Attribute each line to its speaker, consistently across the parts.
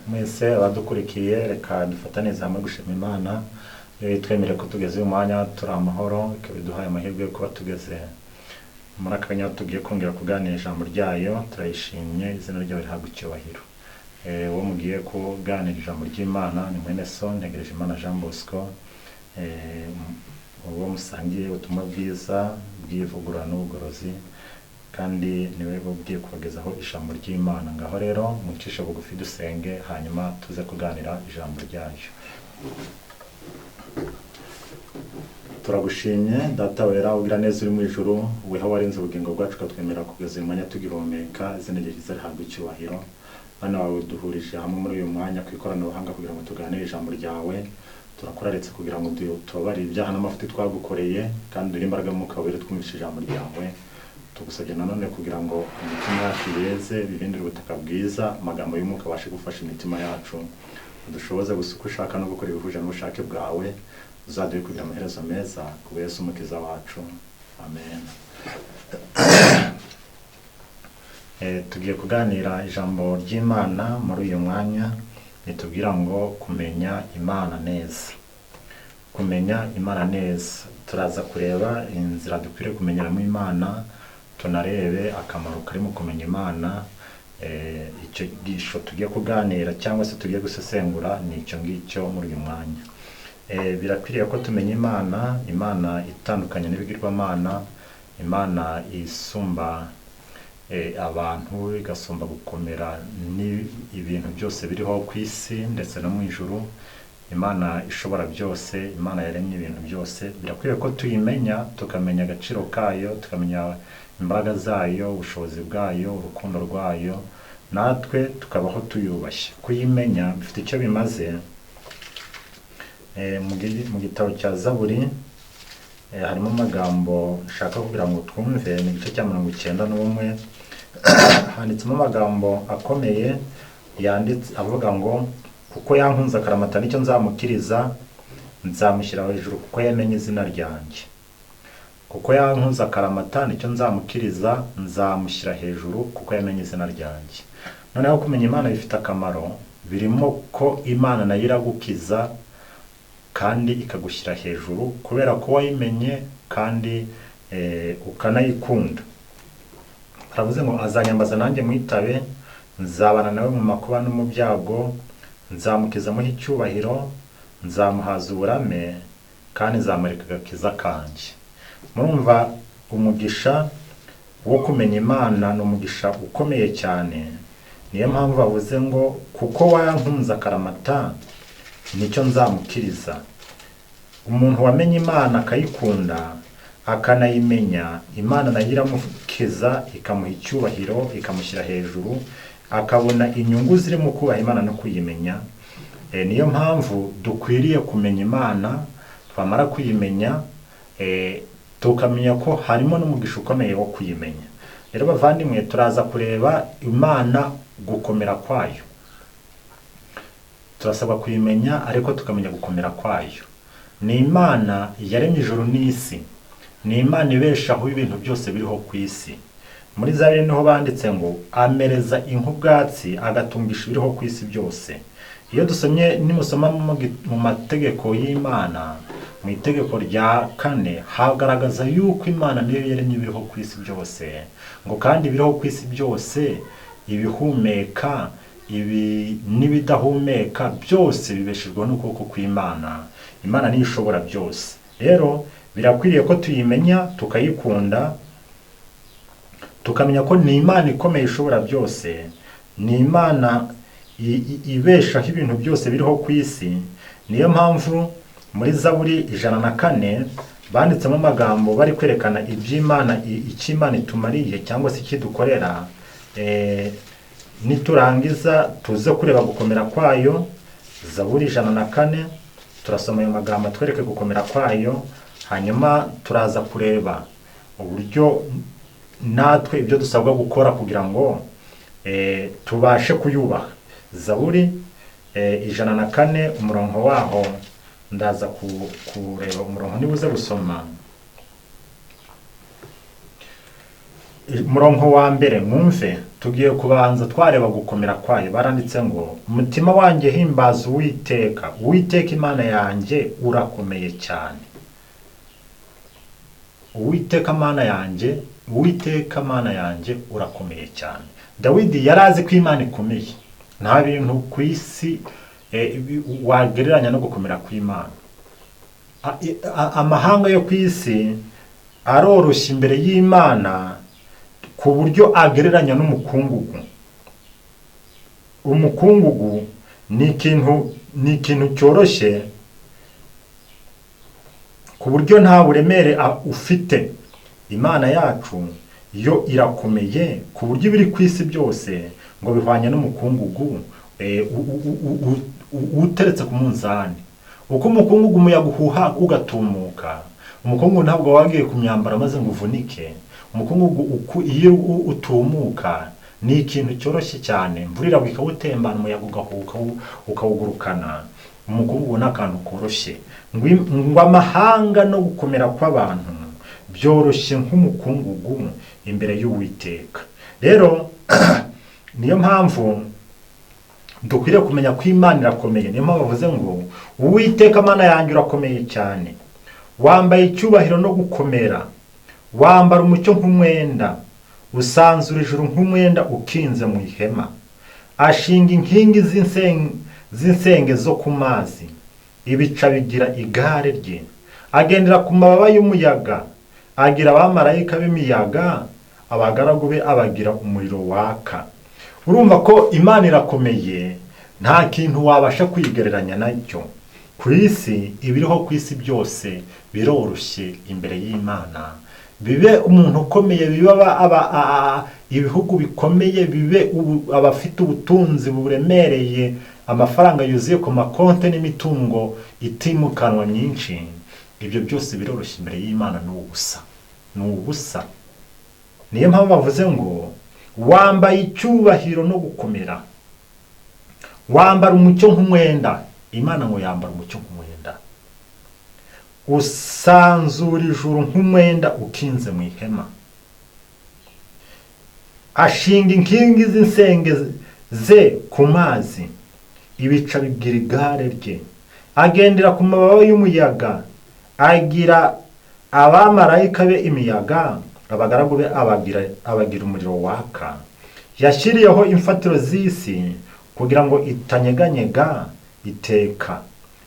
Speaker 1: Mwese abadukurikiye, reka dufatanize hamwe gushima Imana iyo itwemereye ko tugeze uyu mwanya turi amahoro, ikaba iduhaye amahirwe yo kuba tugeze muri aka kanya tugiye kongera kuganira ijambo ryayo. Turayishimye, izina ryayo rihabwa icyubahiro. Uwo mugiye kuganira ijambo ry'Imana ni mwene so Ntegerejimana Jean Bosco. Uwo musangiye ubutumwa bwiza bw'ivugurura n'ubugorozi, kandi niwe ugiye kubagezaho ijambo ry'Imana. Ngaho rero mucishe bugufi dusenge, hanyuma tuze kuganira ijambo ryayo. Turagushimye Data wera, ugira neza uri mu ijuru, weho warinze ubugingo bwacu ukatwemerera kugeza uyu mwanya tugihumeka, izina ryawe ryiza rihabwa icyubahiro. Bana bawe duhurije hamwe muri uyu mwanya ku ikoranabuhanga kugira ngo tuganire ijambo ryawe. Turakuraritse kugira ngo tubabarire ibyaha n'amafuti twagukoreye, kandi duhe imbaraga y'Umwuka Wera twumvishe ijambo ryawe. Tugusabye nanone kugira ngo imitima yacu yeze, bihindure ubutaka bwiza, amagambo y'Umwuka abashe gufasha imitima yacu, udushoboze gusa uko ushaka no gukora ibihuje n'ubushake bwawe. Uzaduhe kugira amaherezo meza ku Yesu Umukiza wacu, amen. Tugiye kuganira ijambo ry'Imana muri uyu mwanya, nitubwira ngo kumenya Imana neza. Kumenya Imana neza, turaza kureba inzira dukwiriye kumenyeramo Imana, tunarebe akamaro kari mu kumenya Imana. Icyo gisho tugiye kuganira cyangwa se tugiye gusesengura ni icyo ngicyo muri uyu mwanya. Birakwiriye ko tumenya Imana, Imana itandukanye n'ibigirwamana, Imana isumba abantu, igasumba gukomera ibintu byose biriho ku isi ndetse no mu ijuru. Imana ishobora byose, Imana yaremye ibintu byose. Birakwiriye ko tuyimenya, tukamenya agaciro kayo, tukamenya imbaraga zayo, ubushobozi bwayo, urukundo rwayo, natwe tukabaho tuyubashye. Kuyimenya bifite icyo bimaze. Mu gitabo cya Zaburi harimo amagambo nshaka kugira ngo twumve. Ni igice cya 91, handitsemo amagambo akomeye yanditse avuga ngo: kuko yankunze akaramata nicyo nzamukiriza, nzamushyira hejuru kuko yamenye izina ryanjye. Kuko yankunze akaramata nicyo nzamukiriza, nzamushyira hejuru kuko yamenye izina ryanjye. Noneho kumenya Imana bifite akamaro, birimo ko Imana nayo iragukiza kandi ikagushyira hejuru kubera ko wayimenye kandi ukanayikunda. Aravuze ngo azanyambaza nanjye mwitabe, nzabana nawe mu makuba no mu byago, nzamukiza muhe icyubahiro, nzamuhaza uburame kandi nzamureka agakiza kanjye. Murumva umugisha wo kumenya Imana ni umugisha ukomeye cyane. Niyo mpamvu bavuze ngo kuko wankunze akaramata nicyo nzamukiriza. Umuntu wamenye Imana akayikunda akanayimenya, Imana nayo iramukiza, ikamuha icyubahiro, ikamushyira hejuru, akabona inyungu ziri mu kubaha Imana no kuyimenya. Niyo mpamvu dukwiriye kumenya Imana, twamara kuyimenya tukamenya ko harimo n'umugisha ukomeye wo kuyimenya. Rero bavandimwe, turaza kureba Imana gukomera kwayo. Turasabwa kuyimenya ariko tukamenya gukomera kwayo. Ni Imana yaremye ijuru n'isi, ni Imana ibeshaho ibintu byose biriho ku isi. Muri Zaburi niho banditse ngo amereza inka ubwatsi, agatungisha ibiriho ku isi byose. Iyo dusomye, nimusoma mu mategeko y'Imana, mu itegeko rya 4, hagaragaza yuko Imana niyo yaremye ibiriho ku isi byose, ngo kandi ibiriho ku isi byose, ibihumeka, ibi n'ibidahumeka byose bibeshejweho n'ukuboko kw'Imana. Imana niyo ishobora byose. Rero birakwiriye ko tuyimenya, tukayikunda, tukamenya ko ni Imana ikomeye ishobora byose, ni Imana ibeshaho ibintu byose biriho ku isi. Niyo mpamvu muri Zaburi 104 banditsemo amagambo bari kwerekana iby'Imana, icyo Imana itumariye cyangwa se ikidukorera. Niturangiza tuze kureba gukomera kwayo. Zaburi 104, turasoma ayo magambo atwereke gukomera kwayo, hanyuma turaza kureba uburyo natwe ibyo dusabwa gukora kugira ngo tubashe kuyubaha. Zaburi 104, umurongo waho ndaza kureba umurongo nibuze gusoma. Umurongo wa mbere mwumve, tugiye kubanza twareba gukomera kwayo. Baranditse ngo umutima wanjye himbaza Uwiteka, Uwiteka Imana yanjye urakomeye cyane. Uwiteka Mana yanjye, Uwiteka Mana yanjye urakomeye cyane. Dawidi yari azi ko Imana ikomeye. Nta bintu ku isi wagereranya no gukomera kw'Imana. Amahanga yo ku isi aroroshye imbere y'Imana ku buryo agereranya n'umukungugu. Umukungugu ni ikintu cyoroshye ku buryo nta buremere ufite. Imana yacu yo irakomeye ku buryo ibiri ku isi byose ngo bihwanye n'umukungugu uteretse ku munzani. Uko umukungugu umuyaga uhuha ugatumuka, umukungugu ntabwo wagiye ku myambaro maze ngo uvunike. Umukungugu iyo utumuka ni ikintu cyoroshye cyane, imvura iragwa ikawutembana, umuyaga ugahuka ukawugurukana. Umukungugu ni akantu koroshye. Ngo amahanga no gukomera kw'abantu byoroshye nk'umukungugu imbere y'Uwiteka. Rero niyo mpamvu dukwiriye kumenya ko Imana irakomeye. Niyo mpamvu bavuze ngo Uwiteka Mana yanjye urakomeye cyane, wambaye icyubahiro no gukomera, wambara umucyo nk'umwenda, usanzura ijuru nk'umwenda ukinze mu ihema. Ashinga inkingi z'insenge zo ku mazi, ibica bigira igare rye. Agendera ku mababa y'umuyaga, agira abamarayika b'imiyaga, abagaragu be abagira umuriro waka. Urumva ko Imana irakomeye, nta kintu wabasha kwigereranya nacyo. Ku isi, ibiriho ku isi byose biroroshye imbere y'Imana. Bibe umuntu ukomeye, bibe ibihugu bikomeye, bibe abafite ubutunzi buremereye, amafaranga yuzuye ku makonte n'imitungo itimukanwa myinshi, ibyo byose biroroshye imbere y'Imana, ni ubusa, ni ubusa. Niyo mpamvu bavuze ngo wambaye icyubahiro no gukomera, wambara umucyo nk'umwenda. Imana ngo yambara umucyo nk'umwenda, usanzura ijuru nk'umwenda ukinze mu ihema. Ashinga inkingi z'insenge ze ku mazi, ibica bigira igare rye. Agendera ku mababa y'umuyaga, agira abamarayika be imiyaga, abagaragu be abagira umuriro waka. Yashyiriyeho imfatiro z'isi kugira ngo itanyeganyega iteka.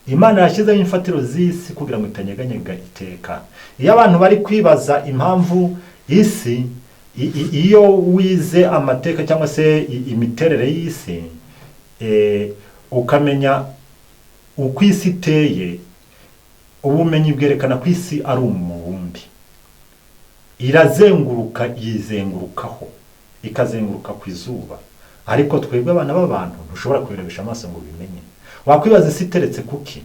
Speaker 1: Imana yashyizeho imfatiro z'isi kugira ngo itanyeganyega iteka. Iyo abantu bari kwibaza impamvu isi, iyo wize amateka cyangwa se imiterere y'isi, ukamenya uko isi iteye, ubumenyi bwerekana ko isi ari umubumbe. Irazenguruka, yizengurukaho, ikazenguruka ku izuba. Ariko twebwe abana b'abantu ntushobora kubirebesha amaso ngo ubimenye. Wakwibaza isi iteretse kuki?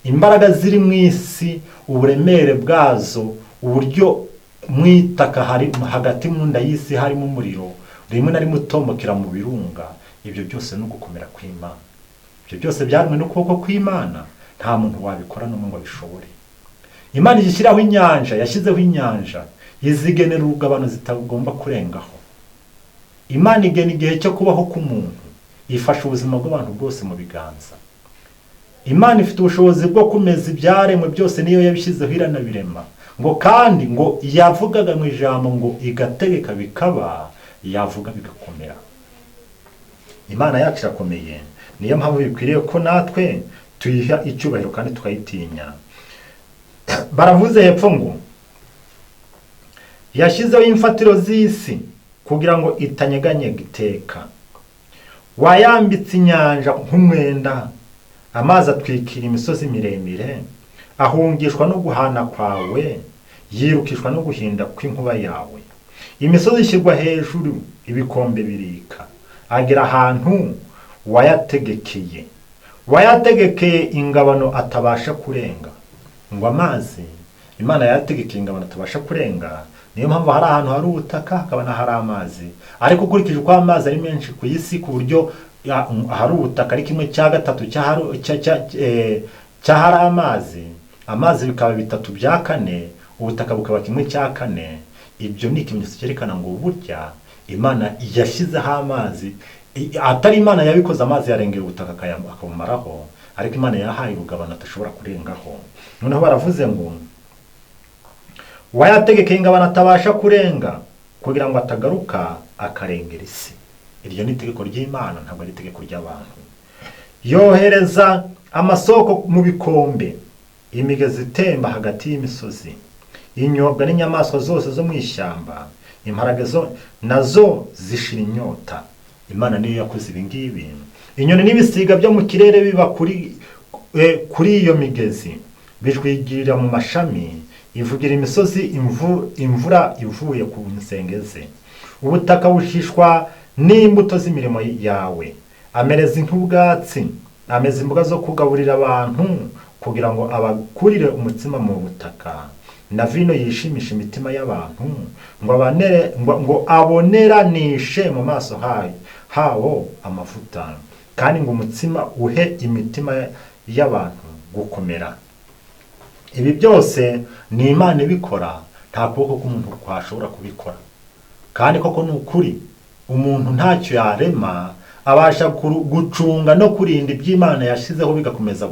Speaker 1: Imbaraga ziri mu isi, uburemere bwazo, uburyo mu itaka hari hagati mu nda y'isi harimo umuriro, rimwe na rimwe utomokera mu birunga, ibyo byose ni ugukomera kw'Imana. Ibyo byose byaremwe n'ukuboko kw'Imana, nta muntu wabikora n'umwe ngo abishobore. Imana ishyiraho inyanja, yashyizeho inyanja, izigenera urugabano zitagomba kurengaho. Imana igena igihe cyo kubaho k'umuntu, ifasha ubuzima bw'abantu bwose mu biganza. Imana ifite ubushobozi bwo kumeza ibyaremwe byose, niyo yabishyizeho iranabirema. Ngo kandi ngo yavugaga mu ijambo ngo igategeka bikaba, yavuga bigakomera. Imana yacu irakomeye, niyo mpamvu bikwiriye ko natwe tuyiha icyubahiro kandi tukayitinya. Baravuze hepfo ngo yashyizeho imfatiro z'isi kugira ngo itanyeganyega iteka. Wayambitse inyanja nk'umwenda, amazi atwikira imisozi miremire, ahungishwa no guhana kwawe, yirukishwa no guhinda kw'inkuba yawe. Imisozi ishyirwa hejuru, ibikombe birika, agera ahantu wayategekeye. Wayategekeye ingabano atabasha kurenga. Ngo amazi Imana yategekeye ingabano atabasha kurenga. Niyo mpamvu hari ahantu hari ubutaka hakaba n'ahari amazi. Ariko ukurikije uko amazi ari menshi ku isi, ku buryo hari ubutaka ari kimwe cya gatatu cy'ahari amazi, amazi bikaba 3 bya 4, ubutaka bukaba 1/4. Ibyo ni ikimenyetso cyerekana ngo burya Imana yashyizeho amazi, atari Imana yabikoze, amazi yarengera ubutaka akabumaraho, ariko Imana yahaye urugabano atashobora kurengaho. Noneho baravuze ngo wayategekeye ingabano atabasha kurenga, kugira ngo atagaruka akarengera isi. Iryo ni itegeko ry'Imana, ntabwo ari itegeko ry'abantu. Yohereza amasoko mu bikombe, imigezi itemba hagati y'imisozi, inyobwa n'inyamaswa zose zo mu ishyamba, imparage zo nazo zishira inyota. Imana niyo yakoze ibi ngibi. Inyoni n'ibisiga byo mu kirere biba kuri iyo migezi, bijwigirira mu mashami, ivugira imisozi imvura ivuye ku nsenge ze. Ubutaka bushishwa n'imbuto z'imirimo yawe, amereza nk'ubwatsi, ameza imboga zo kugaburira abantu, kugira ngo abakurire umutsima mu butaka, na vino yishimisha imitima y'abantu, ngo aboneranishe mu maso hawo amavuta, kandi ngo umutsima uhe imitima y'abantu gukomera. Ibi byose ni Imana ibikora, nta kuboko k'umuntu kwashobora kubikora. Kandi koko ni ukuri, umuntu ntacyo yarema, abasha gucunga no kurinda iby'Imana yashyizeho bigakomeza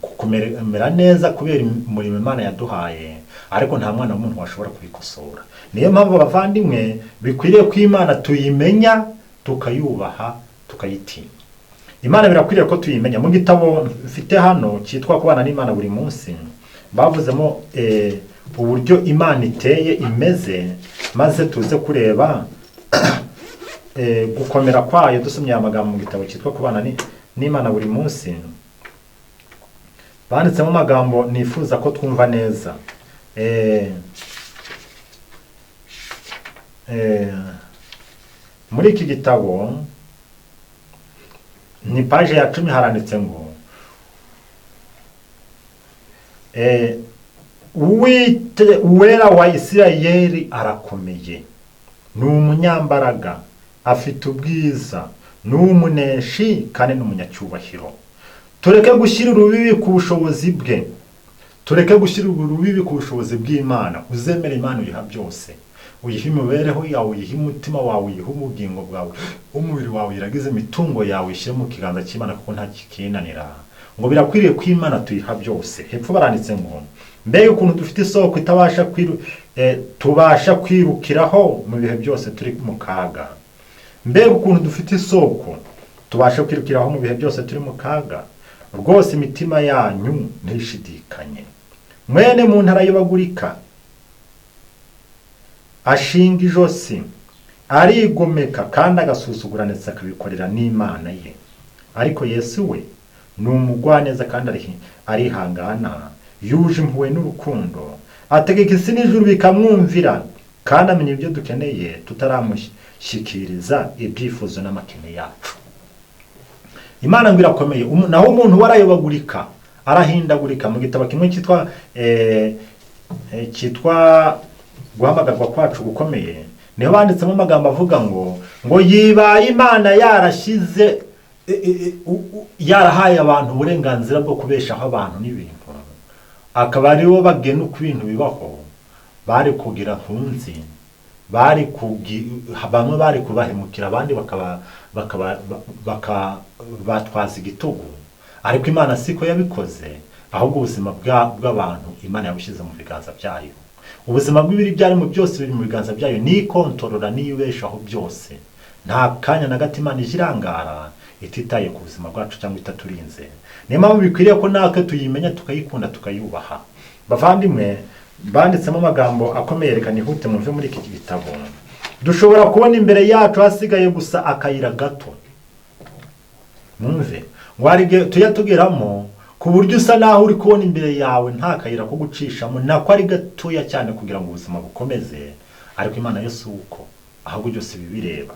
Speaker 1: kumera neza kubera umurimo Imana yaduhaye, ariko nta mwana w'umuntu washobora kubikosora. Niyo mpamvu abavandimwe bikwiriye ko Imana tuyimenya, tukayubaha, tukayitinya. Imana birakwiriye ko tuyimenya. Mu gitabo mfite hano cyitwa Kubana n'Imana buri munsi, bavuzemo uburyo Imana iteye imeze, maze tuze kureba gukomera kwayo. Dusomye aya magambo mu gitabo cyitwa Kubana n'Imana buri munsi, banditsemo amagambo nifuza ko twumva neza. Muri iki gitabo ni paje ya 10 haranditse ngo Uwera wa Isirayeli arakomeye, ni umunyambaraga, afite ubwiza, ni umuneshi kandi ni umunyacyubahiro. Tureke gushyira urubibi ku bushobozi bwe, tureke gushyira urubibi ku bushobozi bw'Imana. Uzemera Imana uyiha byose, uyiha imibereho yawe, uyiha umutima wawe, uyiha ubugingo bwawe, umubiri wawe, uyiragize imitungo yawe, ushyire mu kiganza cy'Imana kuko nta kikinanira. Ngo birakwiriye ko Imana tuyiha byose. Hepfo baranditse ngo mbega ukuntu dufite isoko itabasha tubasha kwirukiraho mu bihe byose turi mu kaga. Mbega ukuntu dufite isoko tubasha kwirukiraho mu bihe byose turi mu kaga. Rwose imitima yanyu ntishidikanye. Mwene muntu arayobagurika, ashinga ijosi, arigomeka kandi agasuzugura ndetse akabikorera n'Imana ye. Ariko Yesu we ni umugwaneza kandi arihangana, yuje impuhwe n'urukundo, ategeka isi n'ijuru bikamwumvira, kandi amenya ibyo dukeneye tutaramushyikiriza ibyifuzo n'amakene yacu. Imana ngo irakomeye, naho umuntu warayobagurika, arahindagurika. Mu gitabo kimwe cyitwa Guhamagarwa kwacu gukomeye, niho banditsemo amagambo avuga ngo yibaye Imana yarashize yarahaye abantu uburenganzira bwo kubeshaho abantu n'ibintu, akaba aribo bagena uko ibintu bibaho, bari kugira nkunzi, bamwe bari kubahemukira, abandi batwaza igitugu. Ariko Imana siko yabikoze, ahubwo ubuzima bw'abantu Imana yabushyize mu biganza byayo. Ubuzima bw'ibiri byarimo byose biri mu biganza byayo, ni kontorora n'ibeshaho byose. Nta kanya na gato Imana ijirangara ititaye ku buzima bwacu cyangwa itaturinze. Niyo mpamvu bikwiriye ko natwe tuyimenya, tukayikunda, tukayubaha. Bavandimwe, banditsemo amagambo akomeye, reka nihute muve muri iki gitabo. Dushobora kubona imbere yacu hasigaye gusa akayira gato. Mwumve ngo hari igihe tujya tugeramo ku buryo usa naho uri kubona imbere yawe nta kayira ko gucishamo, nako ari gatoya cyane kugira ngo ubuzima bukomeze, ariko Imana yo si uko, ahubwo byose bibireba.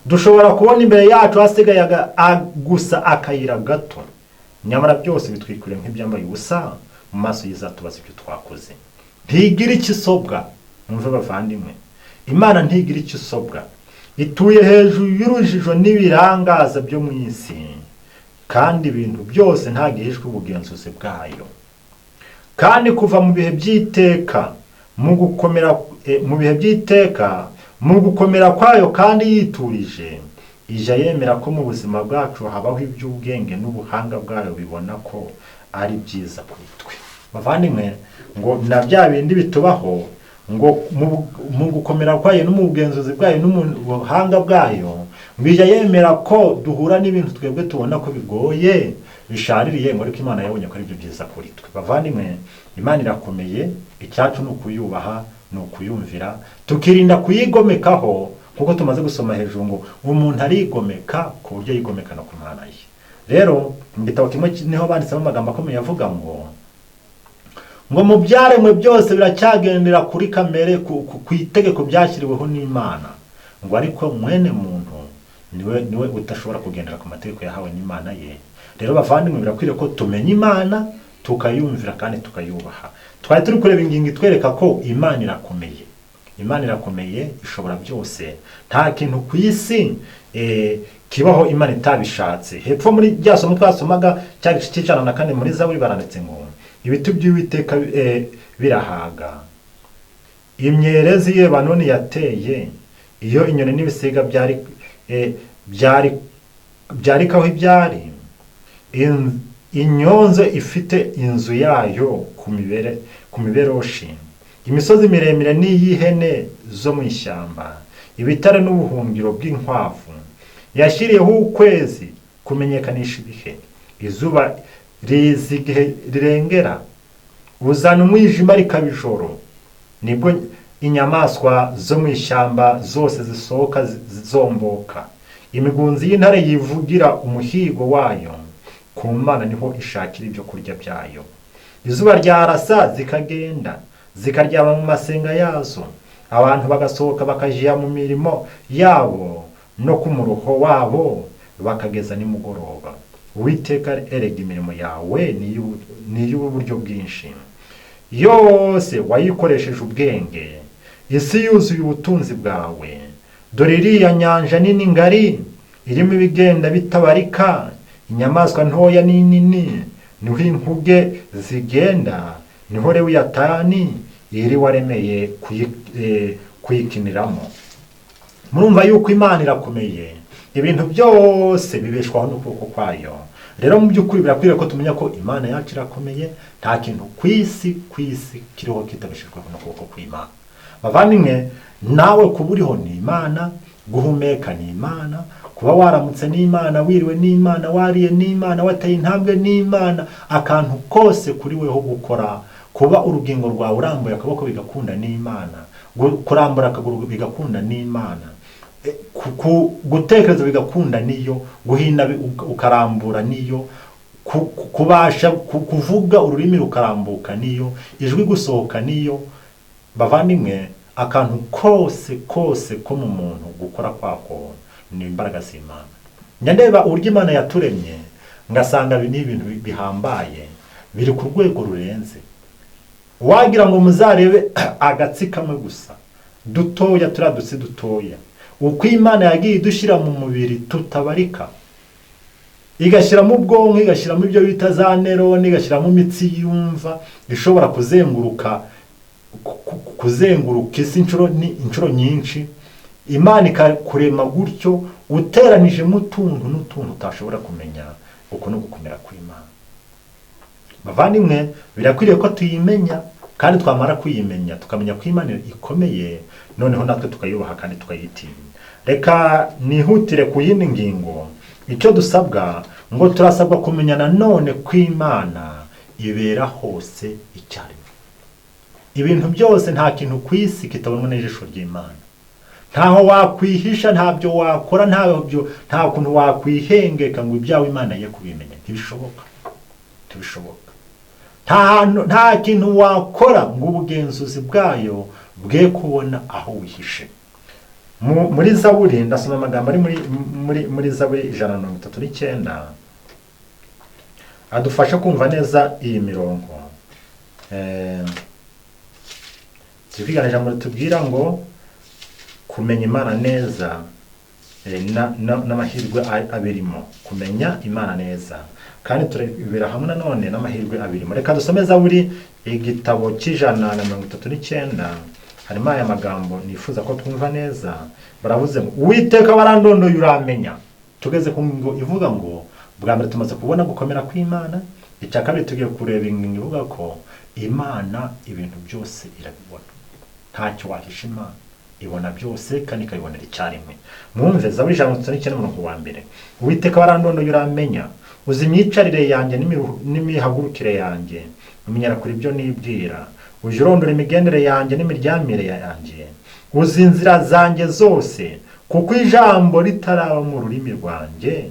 Speaker 1: Dushobora kubona imbere yacu hasigaye gusa akayira gato, nyamara byose bitwikurira nk'ibyambaye ubusa mu maso y'izatubaza ibyo twakoze. Ntigira icyo isobwa. Mwumve bavandimwe, Imana ntigira icyo isobwa. Ituye hejuru y'urujijo n'ibirangaza byo mu isi, kandi ibintu byose ntagihishwe ubugenzuzi bwayo. Kandi kuva mu bihe by'iteka mu gukomera mu bihe by'iteka, mu gukomera kwayo kandi yiturije, ijya yemera ko mu buzima bwacu habaho iby'ubwenge n'ubuhanga bwayo bibona ko ari byiza kuri twe. Bavandimwe, ngo na bya bindi bitubaho, ngo mu gukomera kwayo no mu bugenzuzi bwayo no mu buhanga bwayo, ngo ijya yemera ko duhura n'ibintu twebwe tubona ko bigoye, bishaririye, ngo ariko Imana yabonye ko ari byo byiza kuri twe. Bavandimwe, Imana irakomeye, icyacu ni ukuyubaha, ni ukuyumvira, tukirinda kuyigomekaho, kuko tumaze gusoma hejuru ngo umuntu arigomeka ku buryo yigomeka no ku Mana ye. Rero mu gitabo kimwe niho banditsemo amagambo akomeye avuga ngo mu byaremwe byose biracyagendera kuri kamere, ku itegeko byashyiriweho n'Imana, ngo ariko mwene muntu niwe udashobora kugendera ku mategeko yahawe n'Imana ye. Rero bavandimwe, birakwiriye ko tumenya Imana, tukayumvira kandi tukayubaha. Twari turi kureba ingingo itwereka ko Imana irakomeye. Imana irakomeye, ishobora byose. Nta kintu ku isi kibaho Imana itabishatse. Hepfo muri rya somo twasomaga cya gice cy'104 muri Zaburi, baranditse ngo ibiti by'Uwiteka birahaga, imyerezi y'i Lebanoni yateye, iyo inyoni n'ibisiga byarikaho ibyari, inyonzo ifite inzu yayo ku miberoshi, imisozi miremire n'iy'ihene zo mu ishyamba, ibitare n'ubuhungiro bw'inkwavu. Yashyiriyeho ukwezi kumenyekanisha ibihe, izuba riza igihe rirengera, uzana umwijima rikaba ijoro, nibwo inyamaswa zo mu ishyamba zose zisohoka zomboka. Imigunzi y'intare yivugira umuhigo wayo, ku Mana niho ishakira ibyo kurya byayo. Izuba ryarasa zikagenda, zikaryama mu masenga yazo, abantu bagasohoka bakajya mu mirimo yabo no ku muruho wabo bakageza nimugoroba. Uwiteka, erega imirimo yawe ni iy'uburyo bwinshi, yose wayikoresheje ubwenge, isi yuzuye ubutunzi bwawe. Dore iriya nyanja nini ngari irimo ibigenda bitabarika, inyamaswa ntoya n'inini, niho inkuge zigenda, niho Lewiyatani iri waremeye kuyikiniramo. Murumva yuko Imana irakomeye, ibintu byose bibeshwaho n'ukuboko kwayo. Rero mu by'ukuri birakwiriye ko tumenya ko Imana yacu irakomeye, nta kintu ku isi kiriho kitabeshejweho n'ukuboko kw'Imana. Bavandimwe, nawe kuba uriho ni Imana, guhumeka ni Imana, kuba waramutse ni Imana, wiriwe ni Imana, wariye ni Imana, wateye intambwe ni Imana, akantu kose kuri weho gukora, kuba urugingo rwawe urambuye akaboko bigakunda ni Imana, kurambura akaguru bigakunda ni Imana, gutekereza bigakunda niyo, guhina ukarambura niyo, kubasha kuvuga ururimi rukarambuka niyo, ijwi gusohoka niyo. Bavandimwe, akantu kose ko mu muntu gukora kwako ni imbaraga z'Imana. Njya ndeba uburyo Imana yaturemye, ngasanga ibi ni ibintu bihambaye, biri ku rwego rurenze. Wagira ngo muzarebe agatsi kamwe gusa dutoya, turiya dutsi dutoya, uko Imana yagiye idushyira mu mubiri tutabarika, igashyiramo ubwonko, igashyiramo ibyo bita za nerone, igashyiramo imitsi yumva ishobora kuzenguruka isi inshuro nyinshi. Imana ikakurema gutyo, uteranijemo utuntu n'utuntu utashobora kumenya. Uko no gukomera kw'Imana. Bavandimwe, birakwiriye ko tuyimenya, kandi twamara kuyimenya tukamenya ko Imana ikomeye, noneho natwe tukayubaha kandi tukayitinya. Reka nihutire ku yindi ngingo. Icyo dusabwa, ngo turasabwa kumenya nanone ko Imana ibera hose icyarimwe. Ibintu byose, nta kintu ku isi kitabonwa n'ijisho ry'Imana. Ntaho wakwihisha, ntabyo wakora, nta kuntu wakwihengeka ngo ibyawe Imana ye kubimenya. Ntibishoboka, ntibishoboka. Nta kintu wakora ngo ubugenzuzi bwayo bwe kubona aho wihishe. Muri Zaburi, ndasoma amagambo ari muri Zaburi 139 adufasha kumva neza iyi mirongo. Turi kwigana ijambo ritubwira ngo kumenya Imana neza n'amahirwe abirimo. Kumenya Imana neza, kandi turebera hamwe nanone n'amahirwe abirimo. Reka dusome Zaburi igitabo cy'139, Harimo aya magambo nifuza ko twumva neza. Baravuze ngo Uwiteka warandondoye uramenya. Tugeze ku ngingo ivuga ngo bwa mbere tumaze kubona gukomera kw'Imana, icya kabiri tugiye kureba ingingo ivuga ko Imana ibintu byose irabibona, ntacyo wahisha Imana, ibona byose kandi ikabibonera icyarimwe. Mwumve Zaburi 139:1. Uwiteka warandondoye uramenya, uzi imyicarire yanjye n'imihagurukire yanjye, umenyera kure ibyo nibwira, ujya urondora imigendere yanjye n'imiryamire yanjye, uzi inzira zanjye zose, kuko ijambo ritaraba mu rurimi rwanjye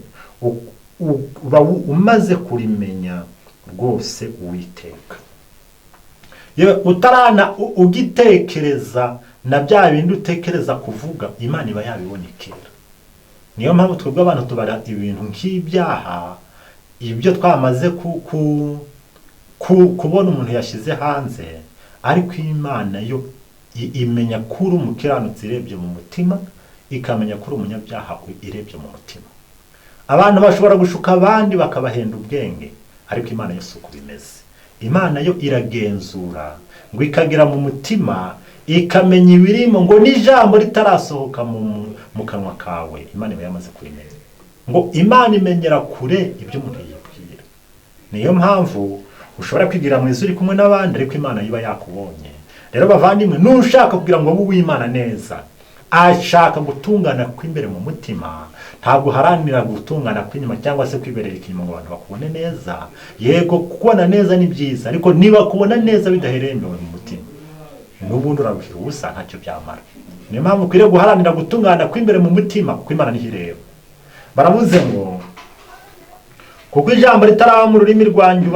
Speaker 1: uba umaze kurimenya rwose Uwiteka. Yewe utarana ugitekereza na bya bindi utekereza kuvuga, Imana iba yabibonekera. Niyo mpamvu twebwe abantu tubara ibintu nk'ibyaha, ibyo twamaze kubona umuntu yashyize hanze, ariko Imana yo imenya ko uri umukiranutsi irebye mu mutima, ikamenya ko uri umunyabyaha irebye mu mutima. Abantu bashobora gushuka abandi bakabahenda ubwenge, ariko Imana yo si uko bimeze. Imana yo iragenzura ngo ikagera mu mutima, ikamenya ibirimo, ngo n'ijambo ritarasohoka mu kanwa kawe Imana iba yamaze kurimenya. Ngo Imana imenyera kure ibyo umuntu yibwira. Niyo mpamvu ushobora kwigira mu isi uri kumwe n'abandi, ariko Imana iba yakubonye. Rero bavandimwe, nushaka kugira ngo ube uw'Imana neza, ashaka gutungana kw'imbere mu mutima, ntabwo uharanira gutungana kw'inyuma cyangwa se kwiberera inyuma ngo abantu bakubone neza. Yego kubona neza ni byiza, ariko niba kubona neza bidahereye imbere mu mutima, n'ubundi uraruhira ubusa, ntacyo byamara. Niyo mpamvu ukwiriye guharanira gutungana kw'imbere mu mutima, kuko Imana niho ireba. Baravuze ngo kuko ijambo ritaraba mu rurimi rwanjye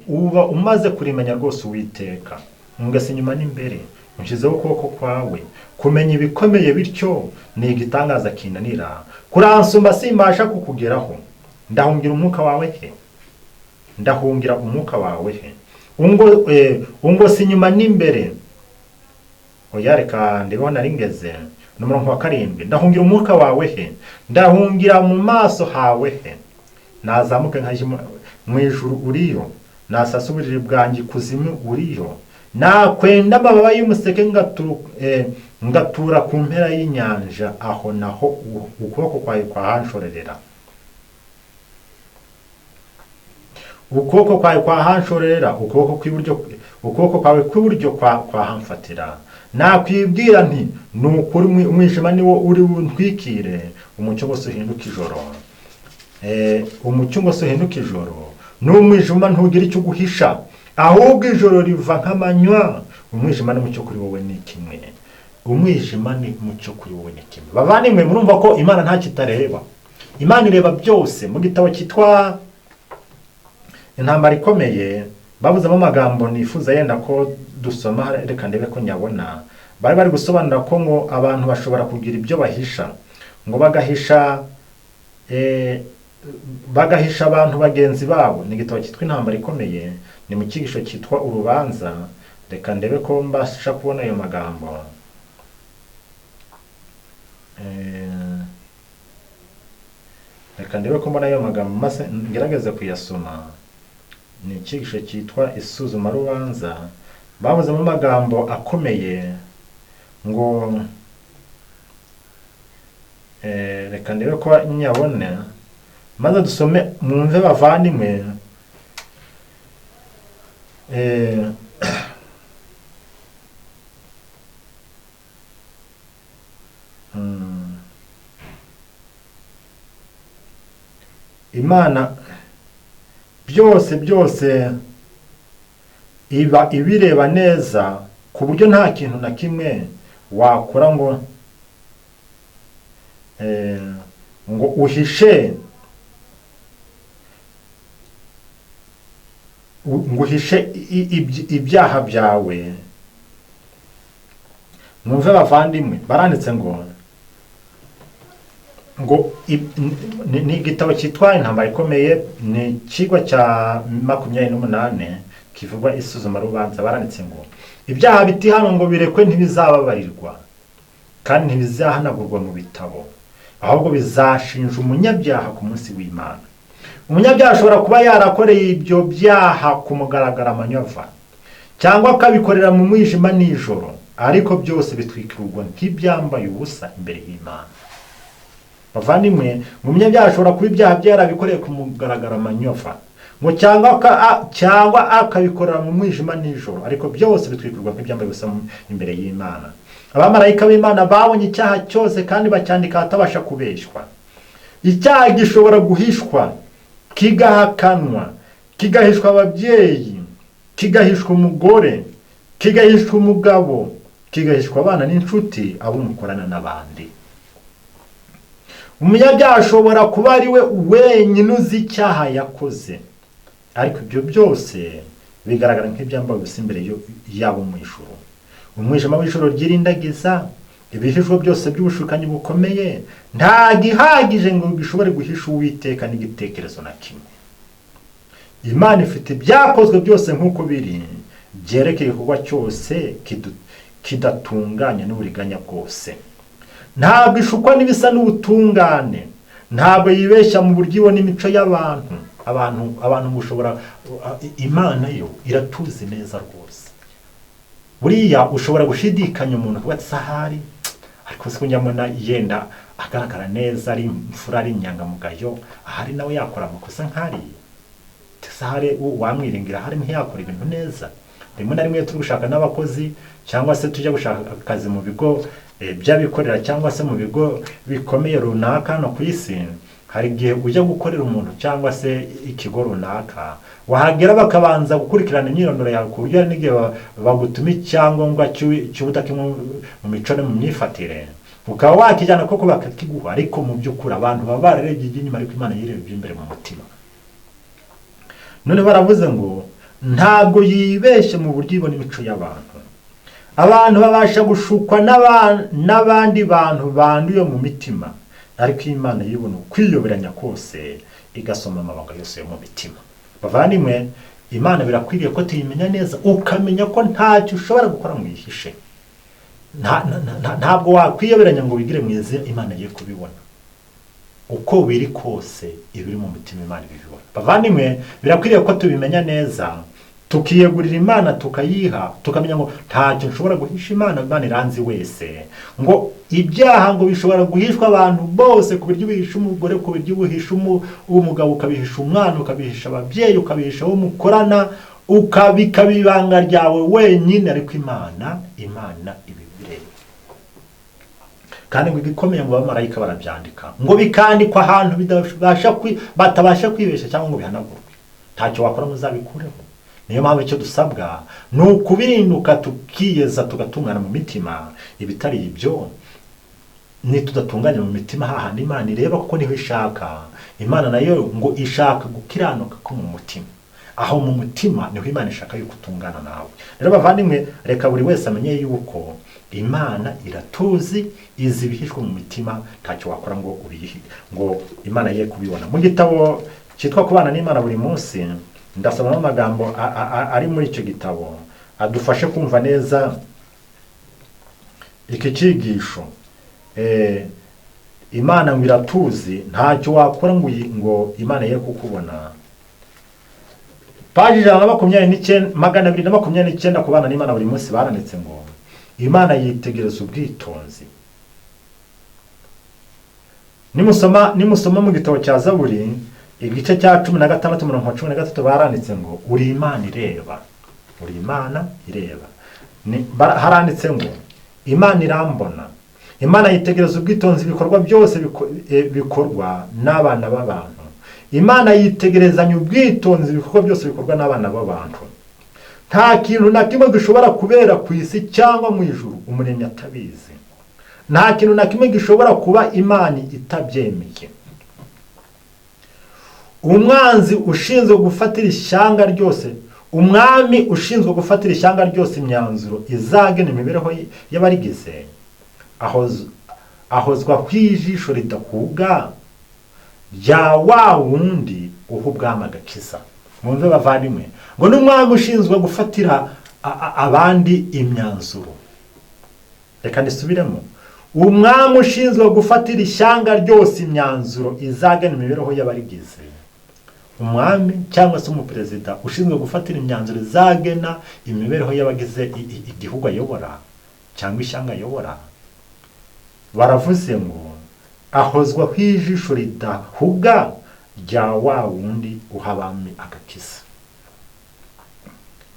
Speaker 1: uba umaze kurimenya rwose Uwiteka, ungase inyuma n'imbere, unshizeho ukuboko kwawe. Kumenya ibikomeye bityo ni igitangaza kinanira, kuransumba simbasha kukugeraho. Ndahungira umwuka wawe he? Ndahungira umwuka wawe he? Ungose inyuma n'imbere. Oya reka ndibona ringeze n'umurongo wa 7. Ndahungira umwuka wawe he? Ndahungira mu maso hawe he? Nazamuke nkaje mu ijuru uriyo, nasasa uburiri bwanjye kuzimu uriyo, nakwenda amababa y'umuseke ngatura ku mpera y'inyanja, aho naho ukuboko kwawe kwahanshorerera. Ukuboko kwawe kwahanshorerera, ukuboko kwawe kw'iburyo kwahamfatira. Nakwibwira nti ni ukuri umwijima niwo uri buntwikire, umucyo wose uhinduka ijoro. Umucyo wose uhinduka ijoro, n'umwijima ntugira icyo uguhisha, ahubwo ijoro riva nk'amanywa. Umwijima n'umucyo kuri wowe ni kimwe. Umwijima ni umucyo kuri wowe ni kimwe. Bavandimwe, murumva ko Imana nta kitareba. Imana ireba byose. Mu gitabo cyitwa Intambara Ikomeye babuzemo amagambo nifuza yenda ko dusoma, reka ndebe ko nyabona. Bari bari gusobanura ko ngo abantu bashobora kugira ibyo bahisha, ngo bagahisha abantu bagenzi babo. Ni igitabo cyitwa Intambara Ikomeye, ni mu cyigisho cyitwa Urubanza. Reka ndebe ko mbasha kubona ayo magambo. Reka ndebe ko mbona ayo magambo maze ngerageze kuyasoma. Ni icyigisho cyitwa Isuzumarubanza. Babuzemo amagambo akomeye ngo reka ndebe ko nyabone maze dusome mwumve bavandimwe. Imana byose byose iba ibireba neza, ku buryo nta kintu na kimwe wakora ngo ngo uhishe ibyaha byawe. Mwumve bavandimwe, baranditse ngo ni igitabo cyitwa Intambara Ikomeye, ni ikigwa cya 28 kivugwa isuzumarubanza. Baranditse ngo ibyaha bitihano ngo birekwe ntibizababarirwa, kandi ntibizahanagurwa mu bitabo, ahubwo bizashinja umunyabyaha ku munsi w'Imana. Umunyabyaha ashobora kuba yarakoreye ibyo byaha ku mugaragaro amanywa, cyangwa akabikorera mu mwijima nijoro. Ariko byose bitwikirwa nk'ibyambaye ubusa imbere y'Imana. Bavandimwe, ngo umunyabyaha ashobora kuba ibyaha bye yarabikoreye ku mugaragaro amanyova, ngo cyangwa akabikorera mu mwijima nijoro, ariko byose bitwikirwa nk'ibyambaye ubusa imbere y'Imana. Abamarayika b'Imana babonye icyaha cyose kandi bacyandika ahatabasha kubeshywa. Icyaha gishobora guhishwa, kigahakanwa, kigahishwa ababyeyi, kigahishwa umugore, kigahishwa umugabo, kigahishwa abana n'inshuti, abo mukorana n'abandi. Umunyabyaha ashobora kuba ari we wenyine uzi icyaha yakoze, ariko ibyo byose bigaragara nk'ibyambaye ubusa imbere yabo mu ijuru. Umwijima w'ijoro ryirindagiza, ibihishwa byose by'ubushukanyi bukomeye, nta gihagije ngo gishobore guhisha Uwiteka n'igitekerezo na kimwe. Imana ifite ibyakozwe byose nk'uko biri, byerekeye igikorwa cyose kidatunganye n'uburiganya bwose. Ntabwo ishukwa n'ibisa n'ubutungane, ntabwo yibeshya mu buryo ibona imico y'abantu. Abantu mushobora, Imana yo iratuzi neza rwose. Buriya ushobora gushidikanya umuntu kuba sahari, ariko siko njyamona yenda agaragara neza, ari imfura, ari inyangamugayo, ahari nawe yakora amakosa nk'ariya. Sahari wamwiringira, ahari ntiyakora ibintu neza. Rimwe na rimwe turi gushaka n'abakozi, cyangwa se tujya gushaka akazi mu bigo by'abikorera, cyangwa se mu bigo bikomeye runaka hano ku isi, hari igihe ujya gukorera umuntu cyangwa se ikigo runaka, wahagera bakabanza gukurikirana imyirondoro yawe, ku buryo hari n'igihe bagutuma icyangombwa cy'ubudakemwa mu mico no mu myifatire, ukaba wakijyana koko bakakiguha, ariko mu by'ukuri abantu baba bararebye iby'inyuma, ariko Imana yirebye iby'imbere mu mutima. None baravuze ngo ntabwo yibeshye mu buryo ibona imico y'abantu. Abantu babasha gushukwa n'abandi bantu banduye mu mitima, ariko Imana yibona ukwiyoberanya kose, igasoma amabanga yose yo mu mitima. Bavandimwe, Imana birakwiriye ko tuyimenya neza, ukamenya ko ntacyo ushobora gukora ngo uyihishe. Ntabwo wakwiyoberanya ngo wigire mwiza Imana ye kubibona. Uko biri kose ibiri mu mutima Imana ibibona. Bavandimwe, birakwiriye ko tubimenya neza, tukiyegurira Imana, tukayiha, tukamenya ngo ntacyo nshobora guhisha Imana, Imana iranzi wese. Ngo ibyaha ngo bishobora guhishwa abantu bose, ku buryo ubihisha umugore, ku buryo ubihisha umugabo, ukabihisha umwana, ukabihisha ababyeyi, ukabihisha abo mukorana, ukabika ibanga ryawe wenyine, ariko Imana ibibireba. Kandi ngo igikomeye ngo abamarayika barabyandika, ngo bikandikwa ahantu batabasha kwibeshya cyangwa ngo bihanagurwe. Ntacyo wakora muzabikureho. Niyo mpamvu icyo dusabwa ni ukubirinduka, tukiyeza, tugatungana mu mitima. Ibitari ibyo nitudatunganya mu mitima hahandi Imana ireba, kuko niho ishaka. Imana nayo ngo ishaka gukiranuka ko mu mutima. Aho mu mutima niho Imana ishaka yuko utungana nawe. Rero bavandimwe, reka buri wese amenye yuko Imana iratuzi, izi ibihishwe mu mitima, ntacyo wakora ngo ubiyihe, ngo Imana ye kubibona. Mu gitabo cyitwa Kubana n'Imana buri munsi, ndasoma amagambo ari muri icyo gitabo adufashe kumva neza iki cyigisho. Imana ngo iratuzi, ntacyo wakora ngo Imana ye kukubona. Paji 129, 229, Kubana n'Imana buri munsi, baranditse ngo Imana yitegereza ubwitonzi. Nimusoma mu gitabo cya Zaburi igice cya 16 umurongo wa 13, baranditse ngo uri Imana ireba, uri Imana ireba. Haranditse ngo Imana irambona. Imana yitegereza ubwitonzi ibikorwa byose bikorwa n'abana b'abantu. Imana yitegerezanya ubwitonzi ibikorwa byose bikorwa n'abana b'abantu. Nta kintu na kimwe gishobora kubera ku isi cyangwa mu ijuru umuremyi atabizi. Nta kintu na kimwe gishobora kuba Imana itabyemeye. Umwanzi ushinzwe gufatira ishyanga ryose, umwami ushinzwe gufatira ishyanga ryose imyanzuro izagena imibereho y'abarigize, ahozwa kw'ijisho ridahuga rya wa wundi uha ubwami agakiza. Mwumve bavandimwe, ngo n'umwami ushinzwe gufatira abandi imyanzuro. Reka nisubiremo. Umwami ushinzwe gufatira ishyanga ryose imyanzuro izagena imibereho y'abarigize, umwami cyangwa se umuperezida ushinzwe gufatira imyanzuro izagena imibereho y'abagize igihugu ayobora, cyangwa ishyanga ayobora. Baravuze ngo ahozwa kw'ijisho ridahuga rya wa wundi uha abami agakiza.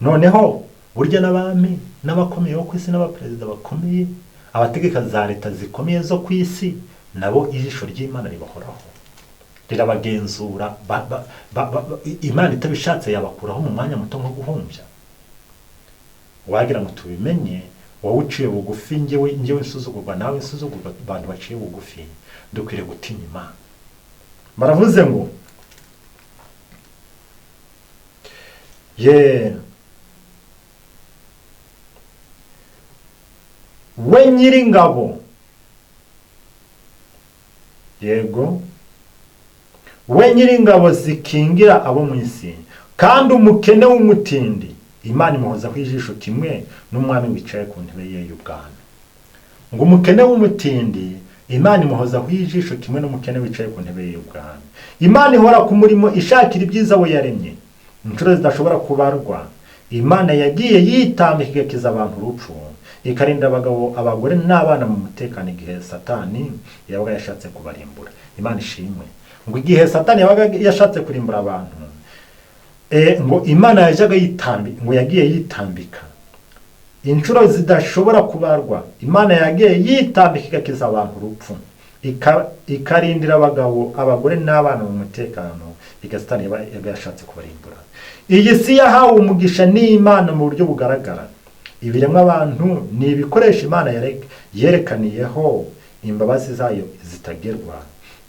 Speaker 1: Noneho burya n'abami n'abakomeye bo ku isi n'abaperezida bakomeye, abategeka za leta zikomeye zo ku isi, nabo ijisho ry'Imana ribahoraho, rirabagenzura. Imana itabishatse yabakuraho mu mwanya muto nko guhumbya. Wagira ngo tubimenye, wowe uciye bugufi, njyewe nsuzugurwa, nawe nsuzugurwa, abantu baciye bugufi dukwiriye gutinya Imana. Baravuze ngo ye we nyiringabo, yego we nyiringabo zikingira abo mu isi, kandi umukene w'umutindi Imana imuhozaho ijisho kimwe n'umwami wicaye ku ntebe ye y'ubwami. Ngo umukene w'umutindi Imana imuhozaho ijisho kimwe n'umukene wicaye ku ntebe ye y'ubwami. Imana ihora ku murimo ishakira ibyiza we yaremye inshuro zidashobora kubarwa. Imana yagiye yitambika igakiza abantu urupfu, ikarinda abagabo, abagore n'abana mu mutekano igihe Satani yabaga yashatse kubarimbura. Imana ishimwe. Ngo igihe Satani yabaga yashatse kurimbura abantu, ngo Imana yajyaga yitambika, ngo yagiye yitambika inshuro zidashobora kubarwa. Imana yagiye yitambika igakiza abantu urupfu, ikarindira abagabo, abagore n'abana mu mutekano igihe Satani yabaga yashatse kubarimbura. Iyi si yahawe umugisha n'Imana mu buryo bugaragara. Ibiremwa abantu ni ibikoresho Imana yerekaniyeho imbabazi zayo zitagerwa.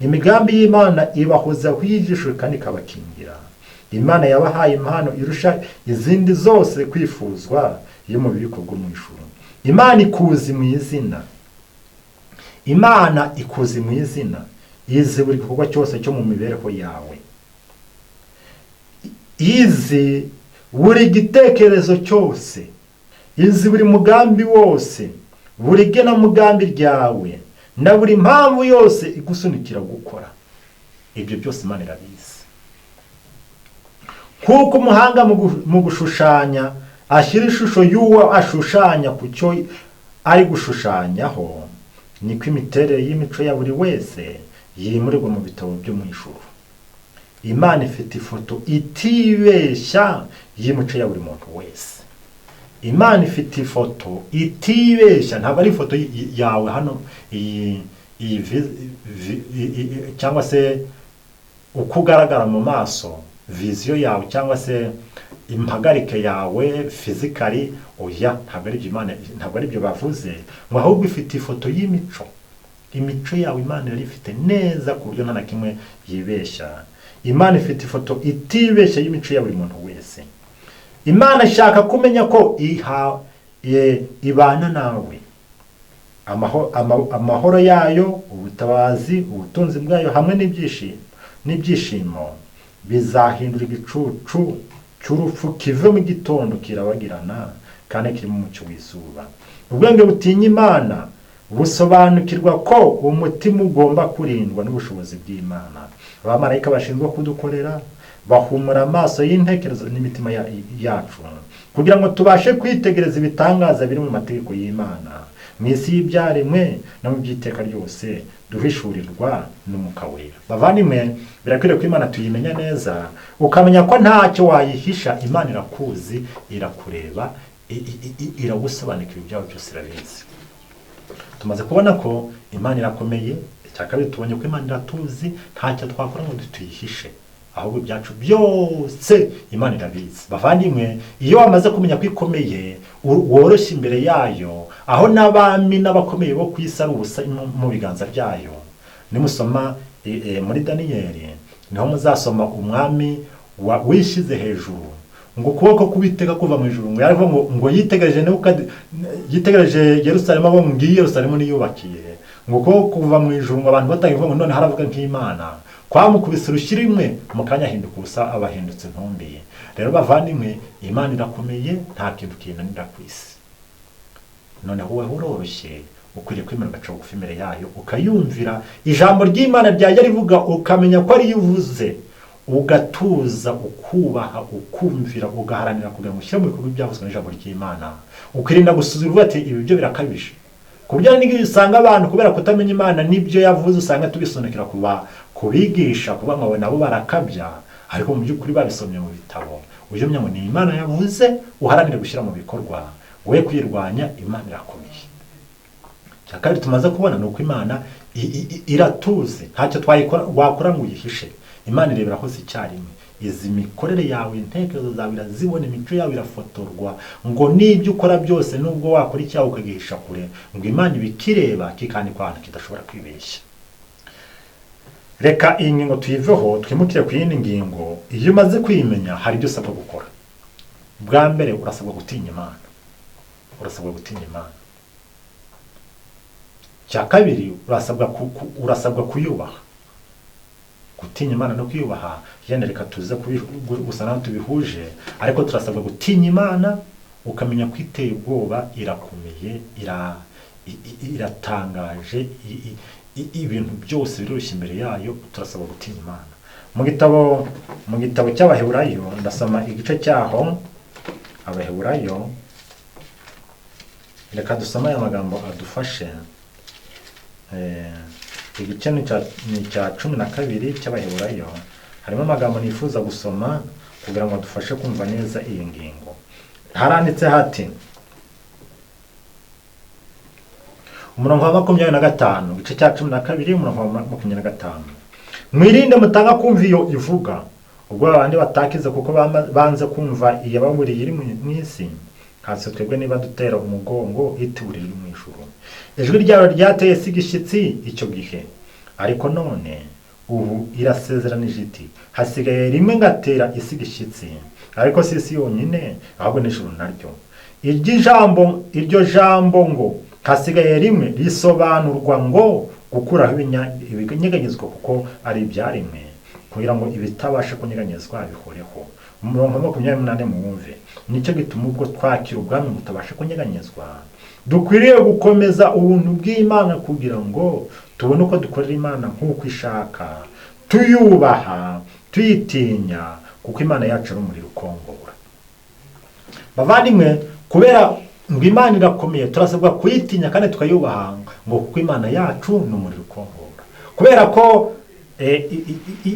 Speaker 1: Imigambi y'Imana ibahozaho ijisho kandi ikabakingira. Imana yabahaye impano irusha izindi zose kwifuzwa yo mu bubiko bwo mu ijuru. Imana ikuzi mu izina. Imana ikuzi mu izina, izi buri gikorwa cyose cyo mu mibereho yawe, izi buri gitekerezo cyose, izi buri mugambi wose, buri genamugambi ryawe na buri mpamvu yose igusunikira gukora. Ibyo byose Imana irabizi. Kuko umuhanga mu gushushanya ashyira ishusho y'uwo ashushanya ku cyo ari gushushanyaho, niko imiterere y'imico ya buri wese yimurirwa mu bitabo byo mu ijuru. Imana ifite ifoto itibeshya y'imico ya buri muntu wese. Imana ifite ifoto itibeshya, ntabwo ari ifoto yawe hano iyi cyangwa se uko ugaragara mu maso, viziyo yawe cyangwa se impagarike yawe physically, oya, ntabwo ari Imana, ntabwo ari byo bavuze, ngo ahubwo ifite ifoto y'imico. Imico yawe Imana yari ifite neza ku buryo nta na kimwe yibeshya. Imana ifite ifoto itibeshya y'imico ya buri muntu wese. Imana ishaka kumenya ko ibana nawe, amahoro yayo, ubutabazi, ubutunzi bwayo hamwe n'ibyishimo bizahindura igicucu cy'urupfu kive mu gitondo kirabagirana kandi kirimo umucyo w'izuba. Ubwenge butinya Imana busobanukirwa ko umutima ugomba kurindwa n'ubushobozi bw'Imana. Abamarayika bashinzwe kudukorera bahumura amaso y'intekerezo n'imitima yacu kugira ngo tubashe kwitegereza ibitangaza biri mu mategeko y'Imana mu isi y'ibyaremwe no mu by'iteka ryose duhishurirwa n'Umwuka Wera. Bavandimwe, birakwiriye ko Imana tuyimenya neza, ukamenya ko ntacyo wayihisha. Imana irakuzi, irakureba, iragusobanukira ibyawe byose irabizi. Tumaze kubona ko Imana irakomeye. Icya kabiri tubonye ko Imana iratuzi, ntacyo twakora ngo tuyihishe, ahubwo ibyacu byose Imana irabizi. Bavandimwe, iyo wamaze kumenya ko ikomeye, woroshye imbere yayo, aho n'abami n'abakomeye bo ku isi ari ubusa mu biganza byayo. Nimusoma muri Daniyeli niho muzasoma umwami wishyize hejuru, ngo ukuboko k'Uwiteka kuva mu ijuru, ngo yaravuga ngo yitegereje yitegereje Yerusalemu, abo ngiyi Yerusalemu niyubakiye, ngo ukuboko kuva mu ijuru, ngo abantu batangiye kuvuga ngo none haravuga nk'Imana, kwamukubise urushyi rimwe mu kanya ahinduka ubusa, abahindutse intumbi. Rero bavandimwe, Imana irakomeye, nta kintu kinanira ku isi. Noneho wowe uroroshye, ukwiriye kwemera ugaca bugufi imbere yayo, ukayumvira ijambo ry'Imana ryajya rivuga, ukamenya ko ariyo ivuze, ugatuza, ukubaha, ukumvira, ugaharanira kugira ngo ushyire mu bikorwa ibyavuzwe n'ijambo ry'Imana, ukirinda gusuzugura uvuga ati ibi byo birakabije. Ku buryo n'igihe usanga abantu kubera kutamenya Imana n'ibyo yavuze usanga tubisonekera kubigisha kuba ngo nabo barakabya, ariko mu by'ukuri babisomye mu bitabo. Ujye umenya ngo ni Imana yavuze, uharanire gushyira mu bikorwa, we kwirwanya. Imana irakomeye. Icya kabiri tumaze kubona ni uko Imana iratuzi, ntacyo wakora ngo uyihishe. Imana irebera hose icyarimwe, izi mikorere yawe, intekerezo zawe irazibona, imico yawe irafotorwa, ngo n'ibyo ukora byose nubwo wakora icyaha ukagihisha kure, ngo Imana ibikireba kikandikwa ahantu kidashobora kwibeshya. Reka iyi ngingo tuyiveho twimukire ku yindi ngingo. Iyo umaze kuyimenya hari ibyo usabwa gukora. Bwa mbere urasabwa gutinya Imana, urasabwa gutinya Imana. Cya kabiri urasabwa kuyubaha. Gutinya Imana no kuyubaha yenda reka tuze gusa naho tubihuje, ariko turasabwa gutinya Imana, ukamenya ko iteye ubwoba, irakomeye, iratangaje, ibintu byose biroroshye imbere yayo. Turasabwa gutinya Imana. Mu gitabo cy'Abaheburayo ndasoma igice cyaho, Abaheburayo, reka dusome aya magambo adufashe. Igice ni cya 12 cy'Abaheburayo, harimo amagambo nifuza gusoma kugira ngo adufashe kumva neza iyi ngingo. Haranditse hati, umurongo wa 25, igice cya 12 umurongo wa 25: mwirinde mutanga kumva iyo ivuga, ubwo abandi batakize kuko banze kumva iyababuriye iri mu isi, hasi twebwe niba dutera umugongo ituburira iri mu ijuru. Ijwi ryawe ryateye si igishyitsi icyo gihe, ariko none ubu irasezeranije iti hasigaye rimwe ngatera isi igishyitsi, ariko si isi yonyine ahubwo n'ijuru naryo. Iryo jambo ngo hasigaye rimwe risobanurwa ngo gukuraho ibinyeganyezwa kuko ari ibyaremwe, kugira ngo ibitabasha kunyeganyezwa bihoreho. Umurongo 28 muwumve: nicyo gituma ubwo twakira ubwami butabasha kunyeganyezwa, dukwiriye gukomeza ubuntu bw'Imana kugira ngo tubone uko dukorera Imana nk'uko ishaka, tuyubaha, tuyitinya, kuko Imana yacu ari umuriro ukongora. Bavandimwe, kubera ngo Imana irakomeye turasabwa kuyitinya kandi tukayubaha, ngo kuko Imana yacu ni umuriro ukongora. Kubera ko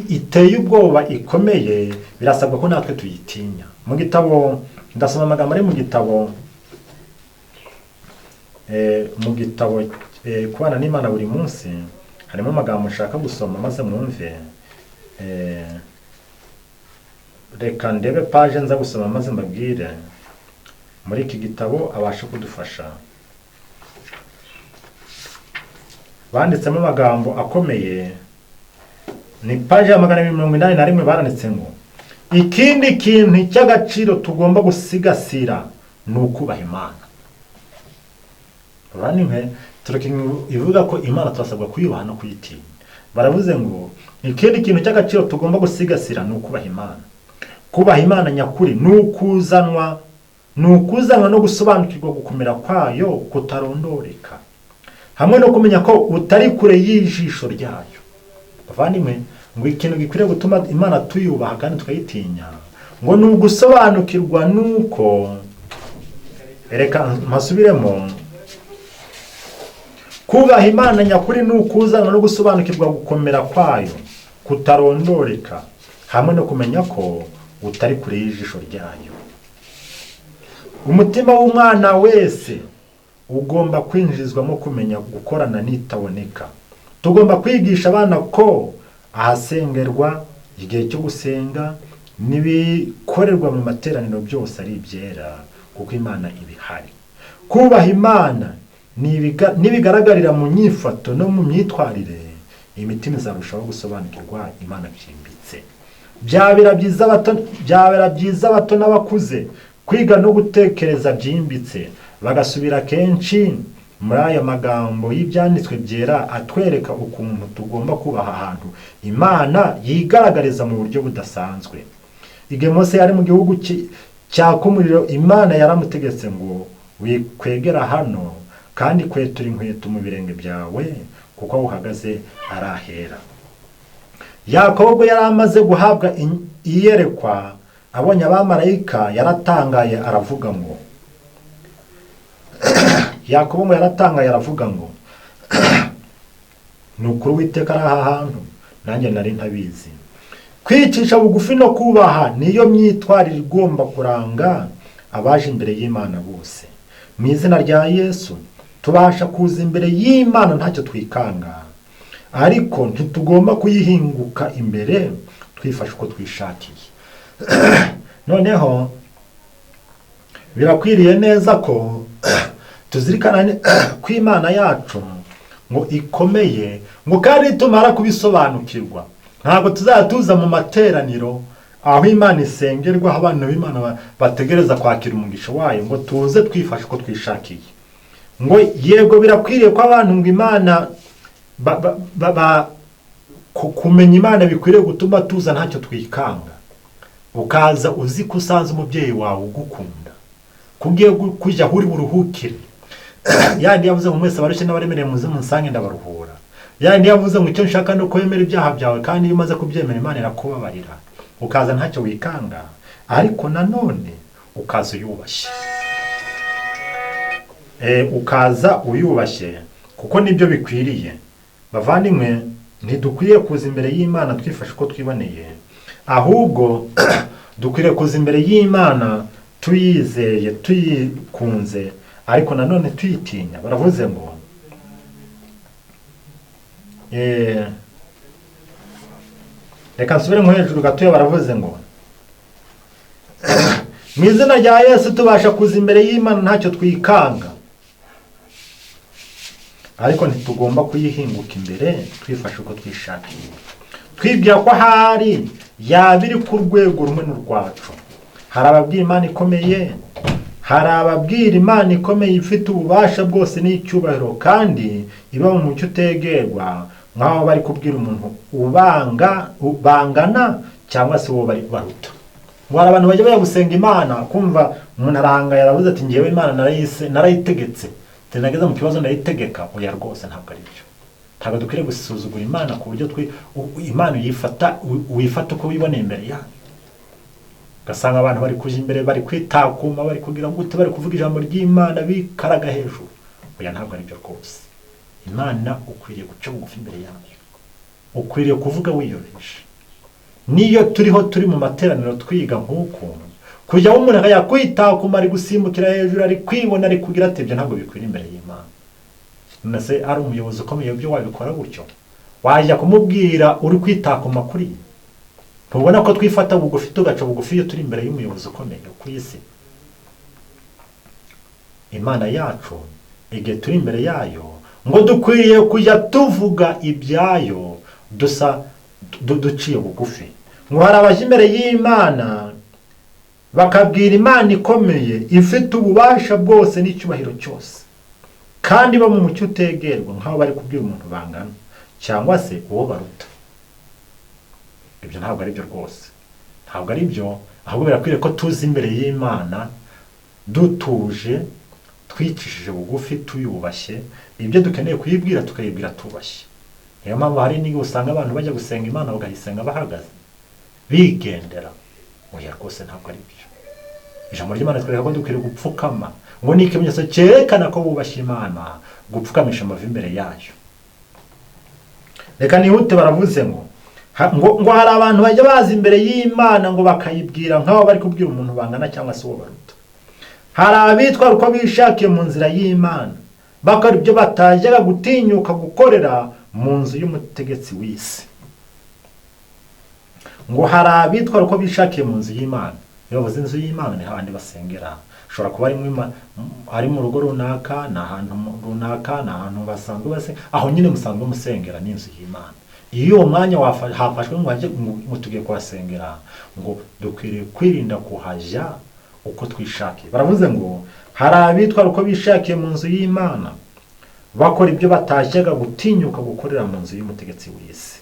Speaker 1: iteye ubwoba ikomeye, birasabwa ko natwe tuyitinya. Mu gitabo ndasoma amagambo ari mu gitabo kubana n'Imana buri munsi, harimo amagambo nshaka gusoma maze mwumve. Reka ndebe page nza gusoma maze mbabwire muri iki gitabo abasha kudufasha. Banditsemo amagambo akomeye, ni page ya 281, baranditse ngo ikindi kintu cy'agaciro tugomba gusigasira ni ukubaha Imana. Bavandimwe, ivuga ko Imana turasabwa kuyubaha no kuyitinya. Baravuze ngo ikindi kintu cy'agaciro tugomba gusigasira ni ukubaha Imana. Kubaha Imana nyakuri ni ukuzanwa no gusobanukirwa gukomera kwayo kutarondoreka, hamwe no kumenya ko utari kure y'ijisho ryayo. Bavandimwe, ngo ikintu gikwiriye gutuma Imana tuyubaha kandi tukayitinya ngo ni ugusobanukirwa nuko, reka mpasubiremo, kubaha Imana nyakuri ni ukuzanwa no gusobanukirwa gukomera kwayo kutarondoreka, hamwe no kumenya ko utari kure y'ijisho ryayo. Umutima w'umwana wese ugomba kwinjizwamo kumenya gukorana n'itaboneka. Tugomba kwigisha abana ko ahasengerwa, igihe cyo gusenga n'ibikorerwa mu materaniro byose ari ibyera, kuko Imana ibihari. Kubaha Imana nibigaragarira mu nyifato no mu myitwarire, imitima izarushaho gusobanukirwa Imana byimbitse. Byabera byiza abato n'abakuze kwiga no gutekereza byimbitse, bagasubira kenshi muri aya magambo y'ibyanditswe byera atwereka ukuntu tugomba kubaha ahantu Imana yigaragariza mu buryo budasanzwe. Igihe Mose yari mu gihugu cyaka umuriro, Imana yaramutegetse ngo wikwegera hano kandi kwetura inkweto mu birenge byawe, kuko aho uhagaze arahera. Yakobo yari amaze guhabwa iyerekwa, abonye abamarayika yaratangaye aravuga ngo, Yakobo ngo yaratangaye aravuga ngo ni ukuri Uwiteka ari aha hantu, nanjye nari ntabizi. Kwicisha bugufi no kubaha niyo myitwarire igomba kuranga abaje imbere y'Imana bose. Mu izina rya Yesu tubasha kuza imbere y'Imana ntacyo twikanga, ariko ntitugomba kuyihinguka imbere twifashe uko twishakiye. Noneho birakwiriye neza ko tuzirikana ko Imana yacu ngo ikomeye, ngo kandi tumara kubisobanukirwa ntabwo tuzatuza mu materaniro aho Imana isengerwa, aho abantu b'Imana bategereza kwakira umugisha wayo, ngo tuze twifashe uko twishakiye. Ngo yego birakwiriye ko abantu ngo Imana kumenya Imana bikwiriye gutuma tuza ntacyo twikanga. Ukaza uzi ko usanze umubyeyi wawe ugukunda, kugiye kujya aho uri buruhukire. Yandi yavuze ngo mwese abarushye n'abaremereye muze munsange ndabaruhura. Yandi yavuze ngo icyo nshaka ni uko wemera ibyaha byawe, kandi iyo umaze kubyemera Imana irakubabarira. Ukaza ntacyo wikanga, ariko nanone ukaza uyubashye. Ukaza uyubashye kuko nibyo bikwiriye. Bavandimwe, ntidukwiye kuza imbere y'Imana twifashe uko twiboneye, ahubwo dukwiriye kuza imbere y'Imana tuyizeye, tuyikunze, ariko nanone tuyitinya. Baravuze ngo reka nsubire nko hejuru gatoya. Baravuze ngo mu izina rya Yesu tubasha kuza imbere y'Imana ntacyo twikanga, ariko ntitugomba kuyihinguka imbere twifashe uko twishakiye, twibwira ko ahari yaba iri ku rwego rumwe n'urwacu. Hari ababwira Imana ikomeye, hari ababwira Imana ikomeye ifite ububasha bwose n'icyubahiro, kandi iba mu mucyo utegerwa, nk'aho bari kubwira umuntu bangana cyangwa se uwo bari baruta. Ngo hari abantu bajya bajya gusenga Imana, kumva umuntu arangaye aravuze ati ngewe Imana narayitegetse, nageze mu kibazo ndayitegeka. Oya rwose ntabwo ari byo. Ntabwo dukwiriye gusuzugura Imana ku buryo Imana uyifata uko wiboneye imbere yayo. Ugasanga abantu bari kuja imbere, bari kwitakuma, bari kugira gute, bari kuvuga ijambo ry'Imana bikaraga hejuru. Oya ntabwo ari byo rwose. Imana ukwiriye guca bugufi imbere yayo, ukwiriye kuvuga wiyoroheje. Niyo turiho turi mu materaniro twiga nk'uko, kujya umuntu akajya kwitakuma, ari gusimbukira hejuru, ari kwibona, ari kugira ati ibyo ntabwo bikwiriye imbere y'Imana. None se ari umuyobozi ukomeye ibyo wabikora gutyo? Wajya kumubwira uri kwitakuma kuri? Ntubona ko twifata bugufi, tugaca bugufi iyo turi imbere y'umuyobozi ukomeye ku isi? Imana yacu igihe turi imbere yayo ngo dukwiriye kujya tuvuga ibyayo dusa duciye bugufi. Ngo hari abaje imbere y'Imana bakabwira Imana ikomeye ifite ububasha bwose n'icyubahiro cyose, kandi ba mu mucyo utegerwa, nk'aho bari kubwira umuntu bangana cyangwa se uwo baruta. Ibyo ntabwo ari byo rwose, ntabwo ari byo. Ahubwo birakwiriye ko tuzi imbere y'Imana dutuje, twicishije bugufi, tuyubashye. Ibyo dukeneye kuyibwira tukayibwira tubashye. Niyo mpamvu hari n'igihe usanga abantu bajya gusenga Imana bakayisenga bahagaze bigendera. Oya rwose ntabwo ari byo. Ijambo ry'Imana twereka ko dukwiriye gupfukama, ngo ni ikimenyetso cyerekana ko bubashye Imana, gupfukamisha amavi imbere yayo. Reka nihute. Baravuze ngo ngo hari abantu bajya baza imbere y'Imana ngo bakayibwira nk'aho bari kubwira umuntu bangana cyangwa se uwo baruta. Hari abitwara uko bishakiye mu nzira y'Imana, bakora ibyo batajyaga gutinyuka gukorera mu nzu y'umutegetsi w'isi. Ngo hari abitwara uko bishakiye mu nzu y'Imana. Iyo bavuze inzu y'Imana ni hahandi basengera, ushobora kuba ari mu rugo runaka, ni ahantu runaka, ni ahantu basanzwe basenga, aho nyine musanzwe musengera ni inzu y'Imana. Iyo uwo mwanya hafashwe ngo tugiye kuhasengera, ngo dukwiriye kwirinda kuhajya uko twishakiye. Baravuze ngo hari abitwara uko bishakiye mu nzu y'Imana, bakora ibyo batajyaga gutinyuka gukorera mu nzu y'umutegetsi w'isi.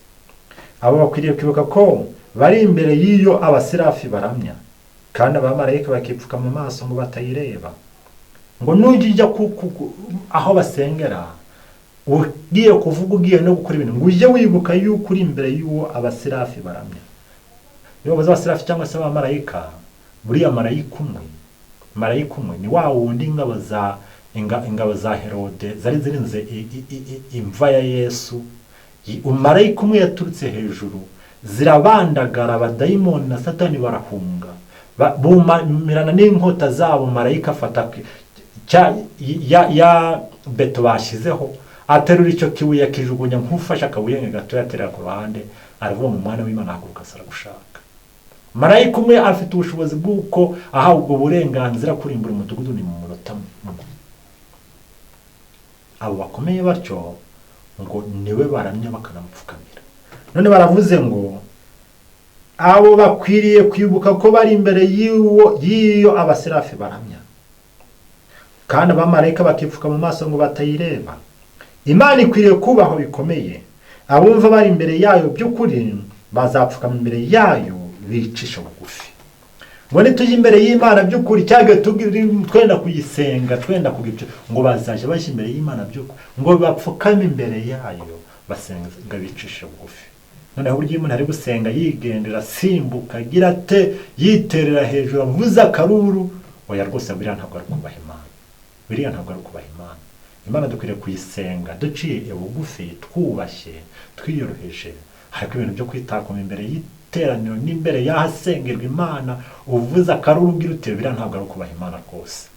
Speaker 1: Abo bakwiriye kwibuka ko bari imbere y'iyo abaserafi baramya, kandi abamarayika bakipfuka mu maso ngo batayireba. Ngo nujya ujya aho basengera Ugiye kuvuga, ugiye no gukora ibintu, ngo ujye wibuka yuko uri imbere y'uwo abaserafi baramya. Iyo bavuze abaserafi cyangwa se abamarayika, buriya marayika umwe ni wa wundi ingabo za Herode zari zirinze imva ya Yesu. Marayika umwe yaturutse hejuru, zirabandagara, abadayimoni na Satani barahunga, bumirana n'inkota zabo. Marayika afata ya beto bashyizeho, aterura icyo kibuye akijugunya nk'ufashe akabuye gato, yaterera ku ruhande, aravuga mu mwana w'Imana haguruka aragushaka. Marayika umwe afite ubushobozi bw'uko ahawe ubwo burenganzira kurimbura umudugudu ni mu munota umwe. Abo bakomeye batyo ngo niwe baramya bakanamupfukamira. None baravuze ngo abo bakwiriye kwibuka ko bari imbere y'iyo abaserafi baramya, kandi abamarayika bakipfuka mu maso ngo batayireba. Imana ikwiriye kubaho bikomeye. Abumva bari imbere yayo by'ukuri bazapfukama imbere yayo bicisha bugufi. Ngo nitujya imbere y'Imana by'ukuri, cyangwa twenda kuyisenga, twenda kugira, ngo bazaje bajya imbere y'Imana by'ukuri, ngo bapfukame imbere yayo basenga bicisha bugufi. Noneho uburyo umuntu ari gusenga yigendera, asimbuka, agira ate, yiterera hejuru, avuza akaruru, oya rwose biriya ntabwo ari kubaha Imana. Biriya ntabwo ari kubaha Imana. Imana dukwiriye kuyisenga duciye bugufi, twubashye, twiyoroheje. Ariko ibintu byo kwitakuma imbere y'iteraniro n'imbere y'ahasengerwa Imana uvuza akaruru ugira ute, biriya ntabwo ari kubaha Imana rwose.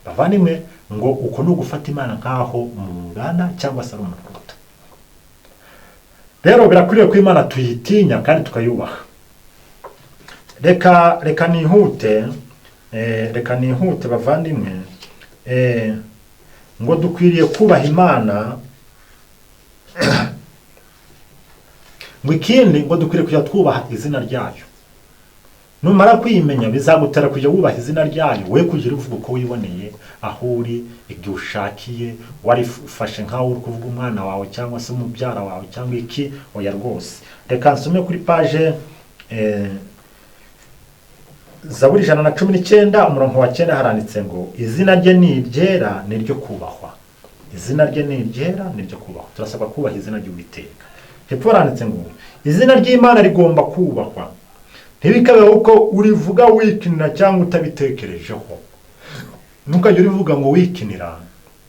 Speaker 1: Bavandimwe, ngo uko ni ugufata Imana nk'aho mungana cyangwa se ari umuntu uruta. Rero birakwiriye ko Imana tuyitinya kandi tukayubaha. Reka nihute bavandimwe, ngo dukwiriye kubaha Imana. Ngo ikindi, ngo dukwiriye kujya twubaha izina ryayo. Numara kwimenya bizagutera kujya wubaha izina ryayo, we kugira uvuga uko wiboneye, aho uri, igihe ushakiye, warifashe nkaho uri kuvuga umwana wawe cyangwa se umubyara wawe cyangwa iki, oya rwose. Reka nsome kuri page Zaburi 119 umurongo wa 9, haranditse ngo izina rye ni iryera, ni ryo kubahwa. Izina rye ni iryera, ni ryo kubahwa. Turasabwa kubaha izina ry'Uwiteka. Hepfo haranditse ngo izina ry'Imana rigomba kubahwa, ntibikabeho ko urivuga wikinira cyangwa utabitekerejeho. Ntukajye urivuga ngo wikinira,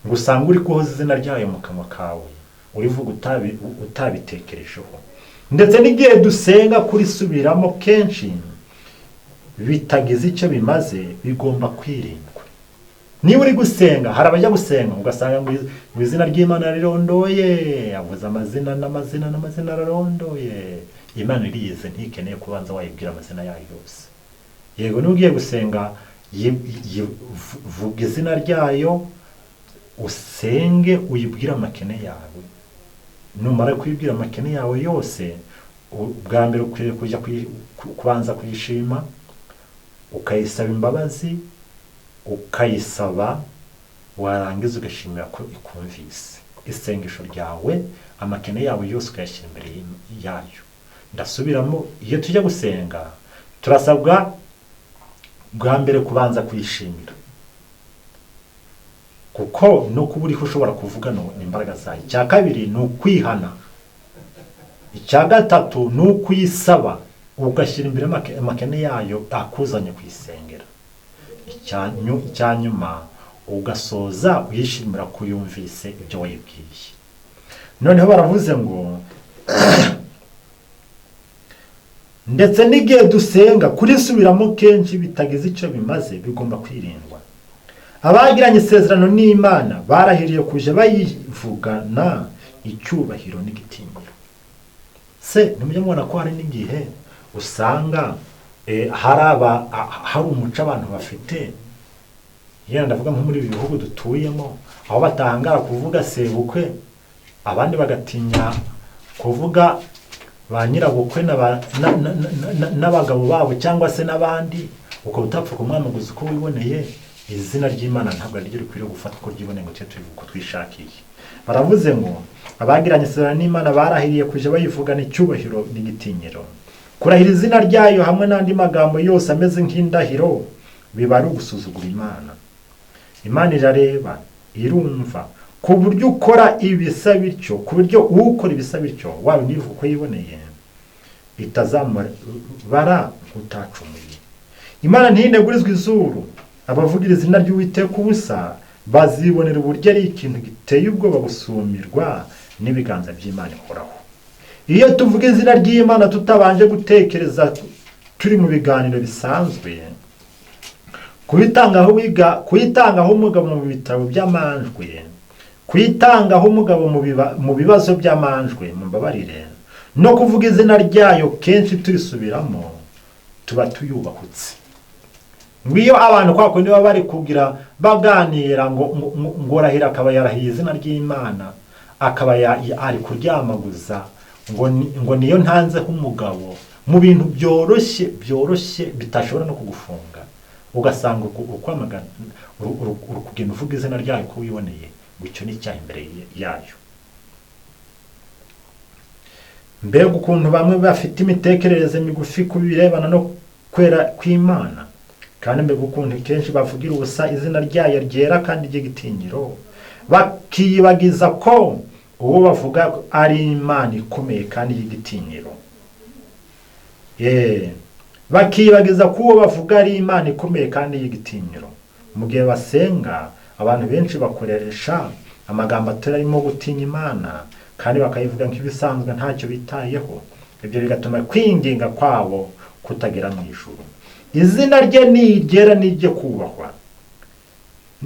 Speaker 1: ngo usange uri kuhoza izina ryayo mu kanwa kawe, urivuga utabitekerejeho. Ndetse n'igihe dusenga kurisubiramo kenshi bitagize icyo bimaze, bigomba kwirindwa. Niba uri gusenga, hari abajya gusenga ugasanga ngo izina ry'Imana rirondoye, avuze amazina n'amazina n'amazina ararondoye. Imana iriyize, ntikeneye kubanza wayibwira amazina yayo yose. Yego, niba ugiye gusenga vuga izina ryayo, usenge uyibwire amakene yawe. Numara kuyibwira amakene yawe yose, bwa mbere ukwiriye kujya kubanza kuyishima, ukayisaba imbabazi, ukayisaba, warangiza ugashimira ko ikumvise isengesho ryawe, amakene yawe yose ukayashyira imbere yayo. Ndasubiramo, iyo tujya gusenga turasabwa bwa mbere kubanza kuyishimira, kuko no kuba uriho ushobora kuvuga ni imbaraga zayo. Icya kabiri ni ukwihana. Icya gatatu ni ukuyisaba, ugashyira imbere amakene yayo akuzanye kuyisengera. Icya nyuma ugasoza uyishimira ko yumvise ibyo wayibwiye. Noneho baravuze ngo ndetse n'igihe dusenga kurisubiramo kenshi bitagize icyo bimaze, bigomba kwirindwa. Abagiranye isezerano n'Imana barahiriye kuja bayivugana icyubahiro n'igitinyiro. Se ntimujya mubona ko hari n'igihe usanga hari umuco abantu bafite, yenda ndavuga nko muri ibi bihugu dutuyemo, aho batahangara kuvuga sebukwe, abandi bagatinya kuvuga ba nyirabukwe n'abagabo babo cyangwa se n'abandi, ukaba utapfa kumwamaguza uko wiboneye. Izina ry'Imana ntabwo ari ryo rikwiriye gufatwa uko ryiboneye ngo tujye tubivuga uko twishakiye. Baravuze ngo abagiranye isezerano n'Imana barahiriye kuja bayivugana icyubahiro n'igitinyiro. Kurahira izina ryayo hamwe n'andi magambo yose ameze nk'indahiro biba ari ugusuzugura Imana. Imana irareba, irumva, Ku buryo ukora ibisa bityo, ku buryo ukora ibisa bityo waba univuga uko yiboneye, itazamubara nk'utacumuye. Imana ntinegurizwa izuru. Abavugira izina ry'Uwiteka ubusa bazibonera uburyo ari ikintu giteye ubwoba gusumirwa n'ibiganza by'Imana ihoraho. Iyo tuvuga izina ry'Imana tutabanje gutekereza, turi mu biganiro bisanzwe, kuyitangaho umugabo mu bitabo by'amanjwe, kuyitangaho umugabo mu bibazo by'amanjwe, mumbabarire, no kuvuga izina ryayo kenshi turisubiramo, tuba tuyubahutse. Ngwiyo abantu kwa kundi baba bari kugira baganira ngo rahira, akaba yarahiye izina ry'Imana, akaba ari kuryamaguza ngo niyo ntanzeho umugabo mu bintu byoroshye bitashobora no kugufunga, ugasanga ukwamagana uri kugenda uvuga izina ryayo ko wiboneye, ngo icyo ni icyaha imbere yayo. Mbega ukuntu bamwe bafite imitekerereze migufi ku birebana no kwera kw'Imana, kandi mbega ukuntu kenshi bavugira ubusa izina ryayo ryera kandi ry'igitinyiro, bakiyibagiza ko uwo bavuga ari Imana ikomeye kandi y'igitinyiro. Bakiyibagiza ko uwo bavuga ari Imana ikomeye kandi y'igitinyiro. Mu gihe basenga, abantu benshi bakoresha amagambo atarimo gutinya Imana, kandi bakayivuga nk'ibisanzwe ntacyo bitayeho. Ibyo bigatuma kwinginga kwabo kutagera mu ijuru. Izina rye ni iryera n'iryo kubahwa.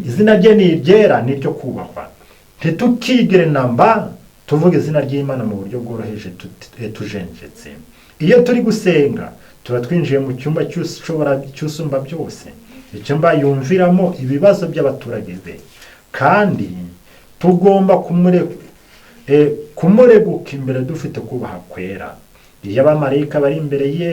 Speaker 1: Izina rye ni iryera n'iryo kubahwa. Ntitukigire namba tuvuga izina ry'Imana mu buryo bworoheje tujenjetse. Iyo turi gusenga tuba twinjiye mu cyumba cy'usumba byose, icyumba yumviramo ibibazo by'abaturage be, kandi tugomba kumureguka imbere dufite kubaha kwera. Iyo abamarayika bari imbere ye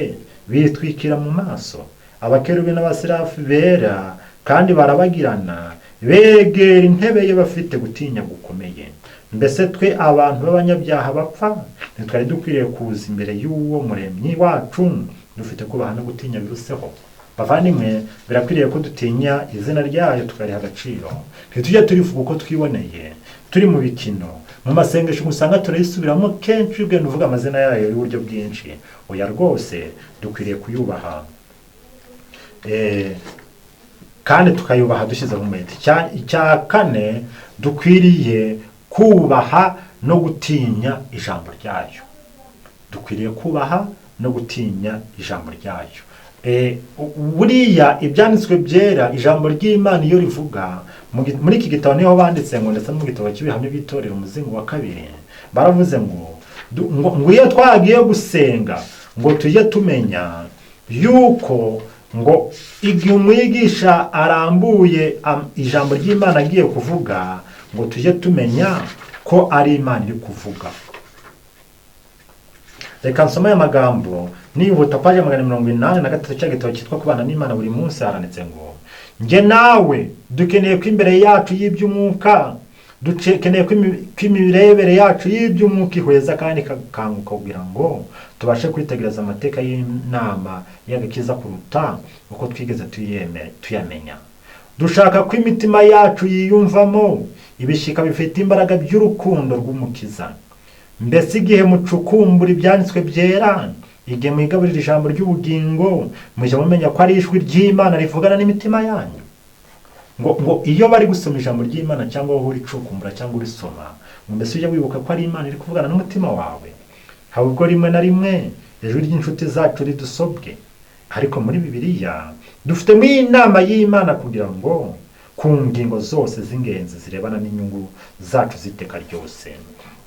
Speaker 1: bitwikira mu maso, abakerubi n'abaserafi bera kandi barabagirana, begera intebe ye bafite gutinya gukomeye. Mbese twe abantu b'abanyabyaha bapfa ntitwari dukwiriye kuza imbere y'uwo muremyi wacu dufite kubaha no gutinya biruseho? Bavandimwe, birakwiriye ko dutinya izina ryayo tukariha agaciro. Ntitujye turivuga uko twiboneye, turi mu bikino, mu masengesho usanga turayisubiramo kenshi ugenda uvuga amazina yayo y'uburyo bwinshi. Oya rwose dukwiriye kuyubaha, kandi tukayubaha dushyize mu mwete. Icya kane, dukwiriye kubaha no gutinya ijambo ryayo. Dukwiriye kubaha no gutinya ijambo ryayo. Buriya ibyanditswe byera, ijambo ry'Imana iyo rivuga muri iki gitabo niho banditse ngo, ndetse mu gitabo cy'ibihamya by'itorero umuzingo wa 2, baravuze ngo iyo twagiye gusenga ngo tujye tumenya yuko ngo igihe umwigisha arambuye ijambo ry'Imana agiye kuvuga, ngo tujye tumenya ko ari Imana iri kuvuga. Reka nsome aya magambo nihuta, paje 183 cya gitabo cyitwa Kubana n'Imana buri munsi. Haranditse ngo nge nawe dukeneye ko imbere yacu y'iby'umwuka, dukeneye ko imirebere yacu y'iby'umwuka ihweza kandi ikakanguka, kugira ngo tubashe kwitegereza amateka y'inama y'agakiza kuruta uko twigeze tuyamenya. Dushaka ko imitima yacu yiyumvamo ibishika bifite imbaraga by'urukundo rw'Umukiza. Mbese igihe mucukumbura ibyanditswe byera, igihe mwigaburira ijambo ry'ubugingo, mujya mumenya ko ari ijwi ry'Imana rivugana n'imitima yanyu. Ngo iyo bari gusoma ijambo ry'Imana cyangwa wowe uricukumbura cyangwa urisoma, ngo mbese ujya wibuka ko ari Imana iri kuvugana n'umutima wawe. Haba ubwo rimwe na rimwe ijwi ry'inshuti zacu ridusobwe, ariko muri Bibiliya dufitemo inama y'Imana kugira ngo ku ngingo zose z'ingenzi zirebana n'inyungu zacu z'iteka ryose,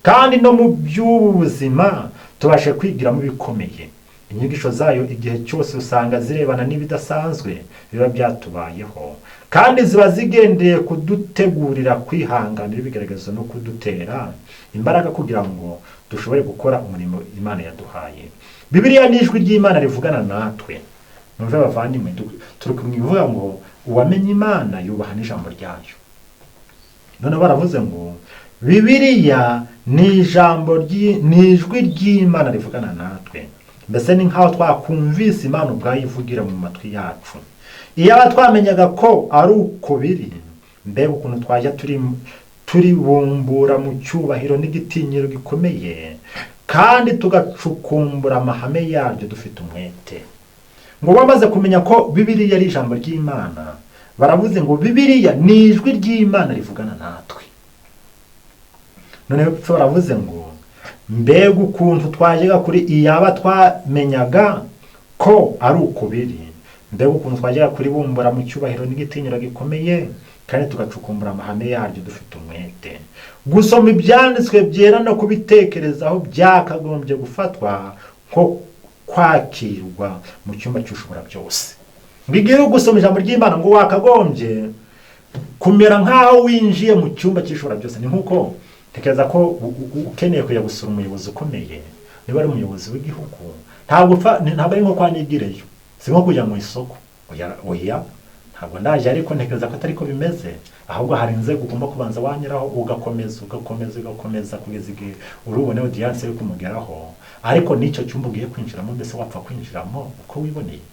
Speaker 1: kandi no mu by'ubu buzima tubashe kwigiramo ibikomeye. Inyigisho zayo igihe cyose usanga zirebana n'ibidasanzwe biba byatubayeho, kandi ziba zigendeye kudutegurira kwihanganira ibigaragazo no kudutera imbaraga kugira ngo dushobore gukora umurimo Imana yaduhaye. Bibiliya ni ijwi ry'Imana rivugana natwe. Numve bavandimwe, turi kuvuga ngo uwamenye Imana yubaha n'ijambo ryayo. None baravuze ngo Bibiliya ni ijambo ni ijwi ry'Imana rivugana natwe. Mbese ni nkaho twakumvise Imana ubwayo ivugira mu matwi yacu. Iyo twamenyaga ko ari uko biri, mbega ukuntu twajya turibumbura mu cyubahiro n'igitinyiro gikomeye, kandi tugacukumbura amahame yaryo dufite umwete. Ngo bamaze kumenya ko Bibiliya ari ijambo ry'Imana, baravuze ngo Bibiliya ni ijwi ry'Imana rivugana natwe. Noneho baravuze ngo mbega ukuntu twajyaga kuri iyaba twamenyaga ko ari uko biri, mbega ukuntu twajyaga kuribumbura mu cyubahiro n'igitinyiro gikomeye, kandi tugacukumbura amahame yaryo dufite umwete. Gusoma ibyanditswe byera no kubitekerezaho byakagombye gufatwa nko kwakirwa mu cyumba cy'ushobora byose. Ngo igihe uri gusoma ijambo ry'Imana ngo wakagombye kumera nk'aho winjiye mu cyumba cy'ushobora byose. Ni nk'uko tekereza ko ukeneye kujya gusura umuyobozi ukomeye, niba ari umuyobozi w'igihugu, ntabwo ari nko kwa Nigireyo, si nko kujya mu isoko. Oya, ntabwo ndaje, ariko ntekereza ko atari ko bimeze. Ahubwo hari inzego ugomba kubanza wanyuraho, ugakomeza ugakomeza ugakomeza kugeza igihe urubone audience yo kumugeraho. Ariko n'icyo cyumba ugiye kwinjiramo, mbese wapfa kwinjiramo uko wiboneye?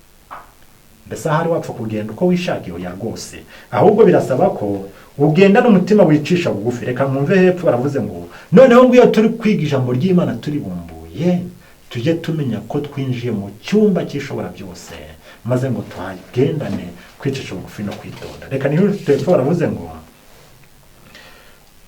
Speaker 1: Mbese ahari wapfa kugenda uko wishakiye? Oya rwose. Ahubwo birasaba ko ugendana umutima wicisha bugufi. Reka mwumve hepfo baravuze ngo noneho ngo iyo turi kwiga ijambo ry'Imana turibumbuye, tujye tumenya ko twinjiye mu cyumba cy'ishobora byose, maze ngo tuhagendane kwicisha bugufi no kwitonda. Reka nihute hepfo baravuze ngo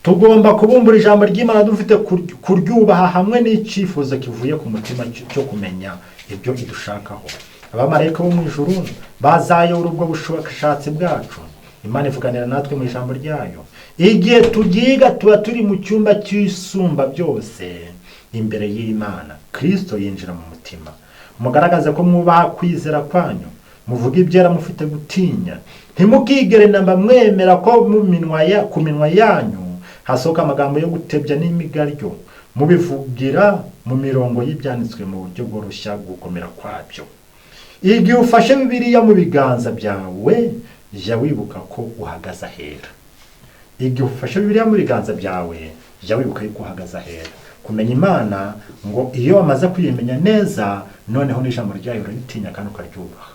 Speaker 1: tugomba kubumbura ijambo ry'Imana dufite kuryubaha hamwe n'icyifuzo kivuye ku mutima cyo kumenya ibyo idushakaho. Abamarayika bo mu ijuru bazayobora ubwo bushakashatsi bwacu. Imana ivuganira natwe mu ijambo ryayo. Igihe tubyiga tuba turi mu cyumba cy'isumba byose imbere y'Imana. Kristo yinjira mu mutima. Mugaragaze ko mwubaha kwizera kwanyu, muvuga ibyera mufite gutinya. Ntimukigere namba mwemera ko ku minwa yanyu hasohoka amagambo yo gutebya n'imigaryo, mubivugira mu mirongo y'ibyanditswe mu buryo bworoshya gukomera kwabyo. Igihe ufashe Bibiliya mu biganza byawe, jya wibuka ko uhagaze ahera. Igihe ufashe Bibiliya mu biganza byawe, jya wibuka yuko uhagaze ahera. Kumenya Imana ngo iyo wamaze kuyimenya neza, noneho n'ijambo ryayo uraritinya kandi ukaryubaha.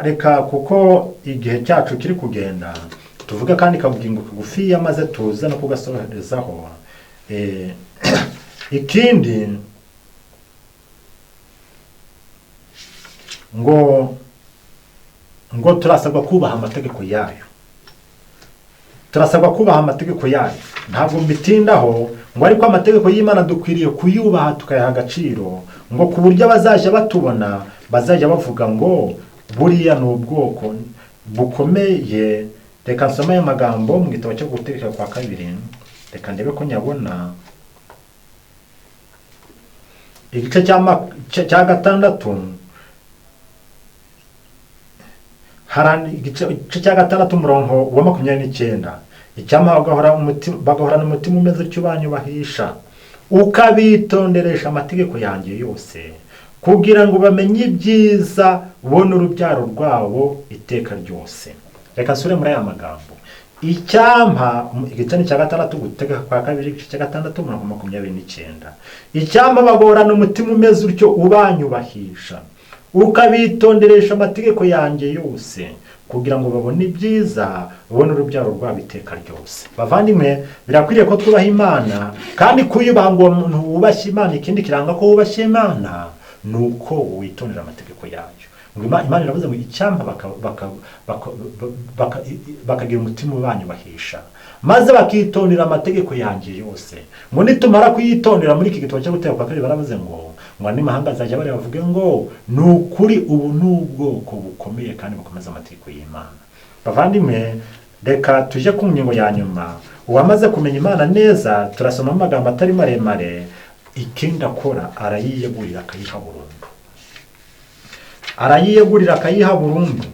Speaker 1: Reka kuko igihe cyacu kiri kugenda, tuvuga kandi kabugingo kagufi maze tuze no kugasorezaho. Ikindi ngo turasabwa kubaha amategeko yayo. Turasabwa kubaha amategeko yayo. Ntabwo mbitindaho ngo ariko amategeko y'Imana dukwiriye kuyubaha tukayaha agaciro, ngo ku buryo abazajya batubona bazajya bavuga ngo buriya ni ubwoko bukomeye. Reka nsome aya magambo mu gitabo cyo Gutegeka kwa kabiri, reka ndebe ko nyabona. Igice cya gatandatu, igice cya gatandatu umurongo wa 29. Icyampa bagahorana umutima umeze utyo banyubahisha, ukabitonderesha amategeko yanjye yose, kugira ngo bamenye ibyiza bo n'urubyaro rwabo iteka ryose. Reka nsubire muri aya magambo. Icyampa, igice cya gatandatu Gutegeka kwa kabiri, igice cya gatandatu umurongo 29. Icyampa bagahorana umutima umeze utyo ubanyubahisha, ukabitonderesha amategeko yanjye yose, kugira ngo babone ibyiza babone urubyaro rwabo iteka ryose. Bavandimwe, birakwiriye ko twubaha Imana, kandi kuyubaha ngo umuntu wubashye Imana, ikindi kiranga ko wubashye Imana nuko witondera amategeko yayo. Ngo Imana iravuze ngo icyampa bakagira umutima ubanyubahisha, maze bakitondera amategeko yanjye yose. Ngo nitumara kuyitondera, muri iki gitabo cyo Gutegeka kwa kabiri baravuze ngo andi mahanga azajya bareba bavuge ngo ni ukuri ubu ni ubwoko bukomeye kandi bukomeza amategeko y'Imana. Bavandimwe, reka tujye ku ngingo ya nyuma. Uwamaze kumenya Imana neza, turasoma amagambo atari maremare. Ikindi akora, arayiyegurira akayiha burundu. Arayiyegurira akayiha burundu.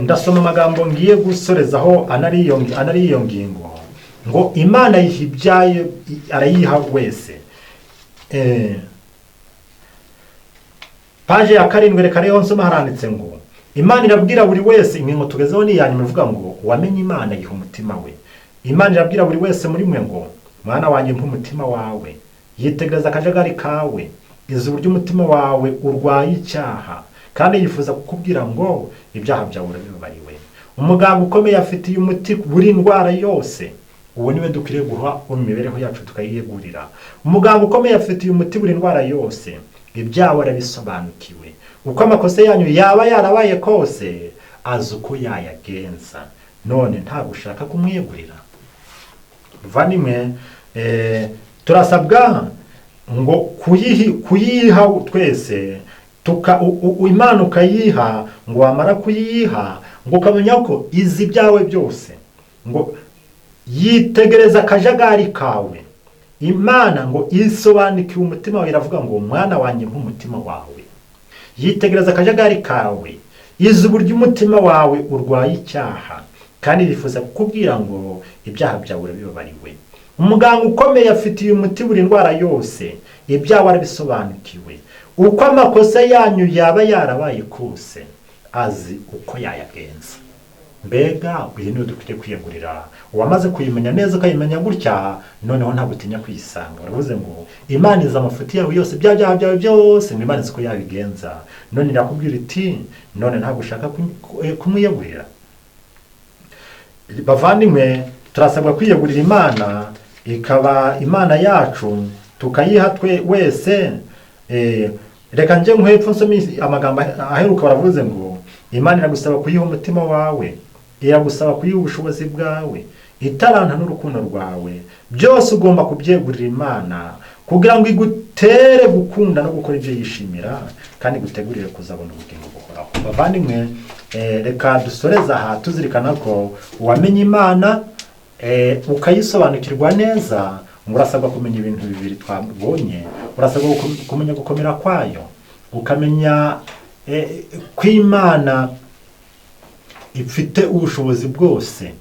Speaker 1: Ndasoma amagambo ngiye gusorezaho anari iyo ngingo, ngo Imana yiha ibyayo, arayiha wese. Paje ya 7, reka rero nsoma, haranditse ngo Imana irabwira buri wese, ingingo tugezeho ni iya nyuma ivuga ngo uwamenye Imana yiha umutima we. Imana irabwira buri wese muri mwe ngo mwana wanjye mpa umutima wawe, yitegereza akajagari kawe, izi uburyo umutima wawe urwaye icyaha, kandi yifuza kukubwira ngo ibyaha byawe urabibabariwe. Umuganga ukomeye afitiye umuti buri ndwara yose. Uwo niwe dukwiriye guha imibereho yacu tukayiyegurira. Umuganga ukomeye afitiye umuti buri ndwara yose. Ibyawe arabisobanukiwe. Uko amakosa yanyu yaba yarabaye kose, azi uko yayagenza. None ntabwo ushaka kumwiyegurira? Bavandimwe, turasabwa ngo kuyiha twese, Imana ukayiha, ngo wamara kuyiha ngo ukamenya ko izi ibyawe byose, ngo yitegereza akajagari kawe. Imana ngo isobanukiwe umutima wawe, iravuga ngo mwana wanjye nk'umutima wawe. Yitegereza akajagari kawe, izi uburyo umutima wawe urwaye icyaha, kandi yifuza kukubwira ngo ibyaha byawe urabibabariwe. Umuganga ukomeye afitiye umuti buri ndwara yose, ibyawe arabisobanukiwe. Uko amakosa yanyu yaba yarabaye kose, azi uko yayagenza. Mbega uyu niwe dukwiriye kwiyegurira. Uwamaze kuyimenya neza ukayimenya gutya, noneho ntabwo utinya kuyisanga. Baravuze ngo Imana izi amafuti yawe yose, bya byaha byawe byose, ngo Imana izi uko yabigenza. None irakubwira iti none ntabwo ushaka kumwiyegurira. Bavandimwe, turasabwa kwiyegurira Imana, ikaba Imana yacu, tukayiha twe wese. Reka nje nkwepfo nsome amagambo aheruka. Baravuze ngo Imana iragusaba kuyiha umutima wawe, iragusaba kuyiha ubushobozi bwawe, itaranta n'urukundo rwawe. Byose ugomba kubyegurira Imana kugira ngo igutere gukunda no gukora ibyo yishimira, kandi igutegurire kuzabona ubugingo buhoraho. Bavandimwe, reka dusoreze aha tuzirikana ko uwamenye Imana ukayisobanukirwa neza, ngo urasabwa kumenya ibintu bibiri twabonye. Urasabwa kumenya gukomera kwayo, ukamenya ko Imana ifite ubushobozi bwose,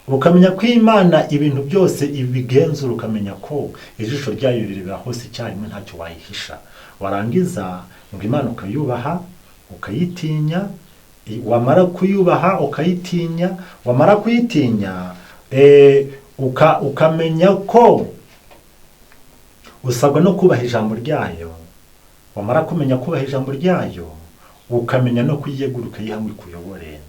Speaker 1: ukamenya ko Imana ibintu byose ibigenzura, ukamenya ko ijisho ryayo rireba hose icyarimwe, ntacyo wayihisha. Warangiza ngo Imana ukayubaha, ukayitinya. Wamara kuyubaha ukayitinya, wamara kuyitinya ukamenya ko usabwa no kubaha ijambo ryayo. Wamara kumenya kubaha ijambo ryayo, ukamenya no kuyiyegura, ukayiha ngo ikuyobore.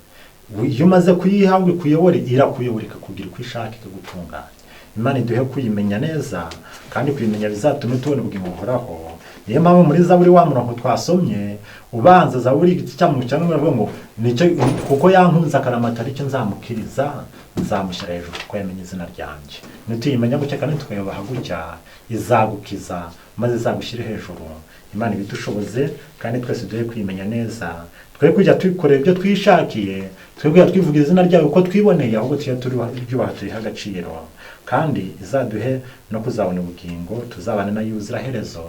Speaker 1: Iyo umaze kuyiha ngo ikuyobore, irakuyobora ikakugira uko ishaka, ikagutunganya. Imana iduhe kuyimenya neza, kandi kuyimenya bizatume tubona ubugingo buhoraho. Niyo mpamvu muri Zaburi wa murongo twasomye ubanza, Zaburi igice cya 91, ngo nicyo kuko yankunze akaramata, aricyo nzamukiriza, nzamushyira hejuru kuko yamenye izina ryanjye. Nituyimenya gutya kandi tukayubaha gutya, izagukiza maze izagushyire hejuru. Imana ibidushoboze, kandi twese duhe kuyimenya neza. Twe kujya twikorera ibyo twishakiye, twe kujya twivuga izina ryayo uko twiboneye, ahubwo tujye turyubaha, turiha agaciro, kandi izaduhe no kuzabona ubugingo, tuzabane nayo ubuziraherezo,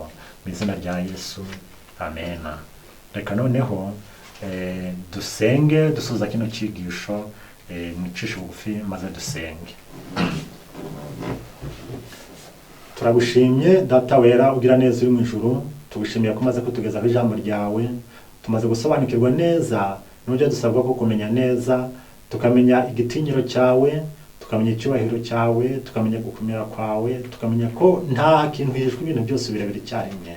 Speaker 1: mu izina rya Yesu, amen. Reka noneho dusenge dusoza kino cyigisho. Mwicishe bugufi maze dusenge. Turagushimye Data wera ugira neza uri mu ijuru, tugushimiye ko umaze kutugezaho ijambo ryawe. Tumaze gusobanukirwa neza n'uburyo dusabwa ko kumenya neza, tukamenya igitinyiro cyawe, tukamenya icyubahiro cyawe, tukamenya gukomera kwawe, tukamenya ko nta kintu hejuru, ibintu byose birebera icyarimwe.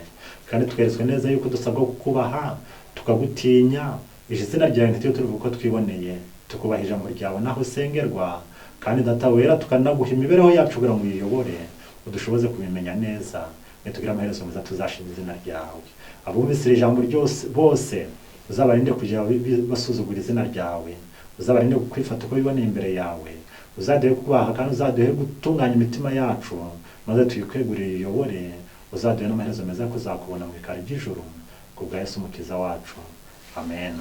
Speaker 1: Kandi tukeretswe neza yuko dusabwa kukubaha, tukagutinya. Izina ryawe ntitujye tuvuga uko twiboneye, tukubaha ijambo ryawe naho usengerwa. Kandi Data wera, tukanaguha imibereho yacu kugira ngo uyiyobore, udushoboze kubimenya neza, nitugira amaherezo meza tuzashima izina ryawe. Abumvise ijambo ryose bose uzabarinde kujya basuzugura izina ryawe, uzabarinde kwifata uko biboneye imbere yawe, uzaduhe kubaha kandi uzaduhe gutunganya imitima yacu, maze tuyikwegurire uyobore, uzaduhe n'amaherezo meza kuzakubona mu bikari by'ijuru, ku bwa Yesu Umukiza wacu, amen.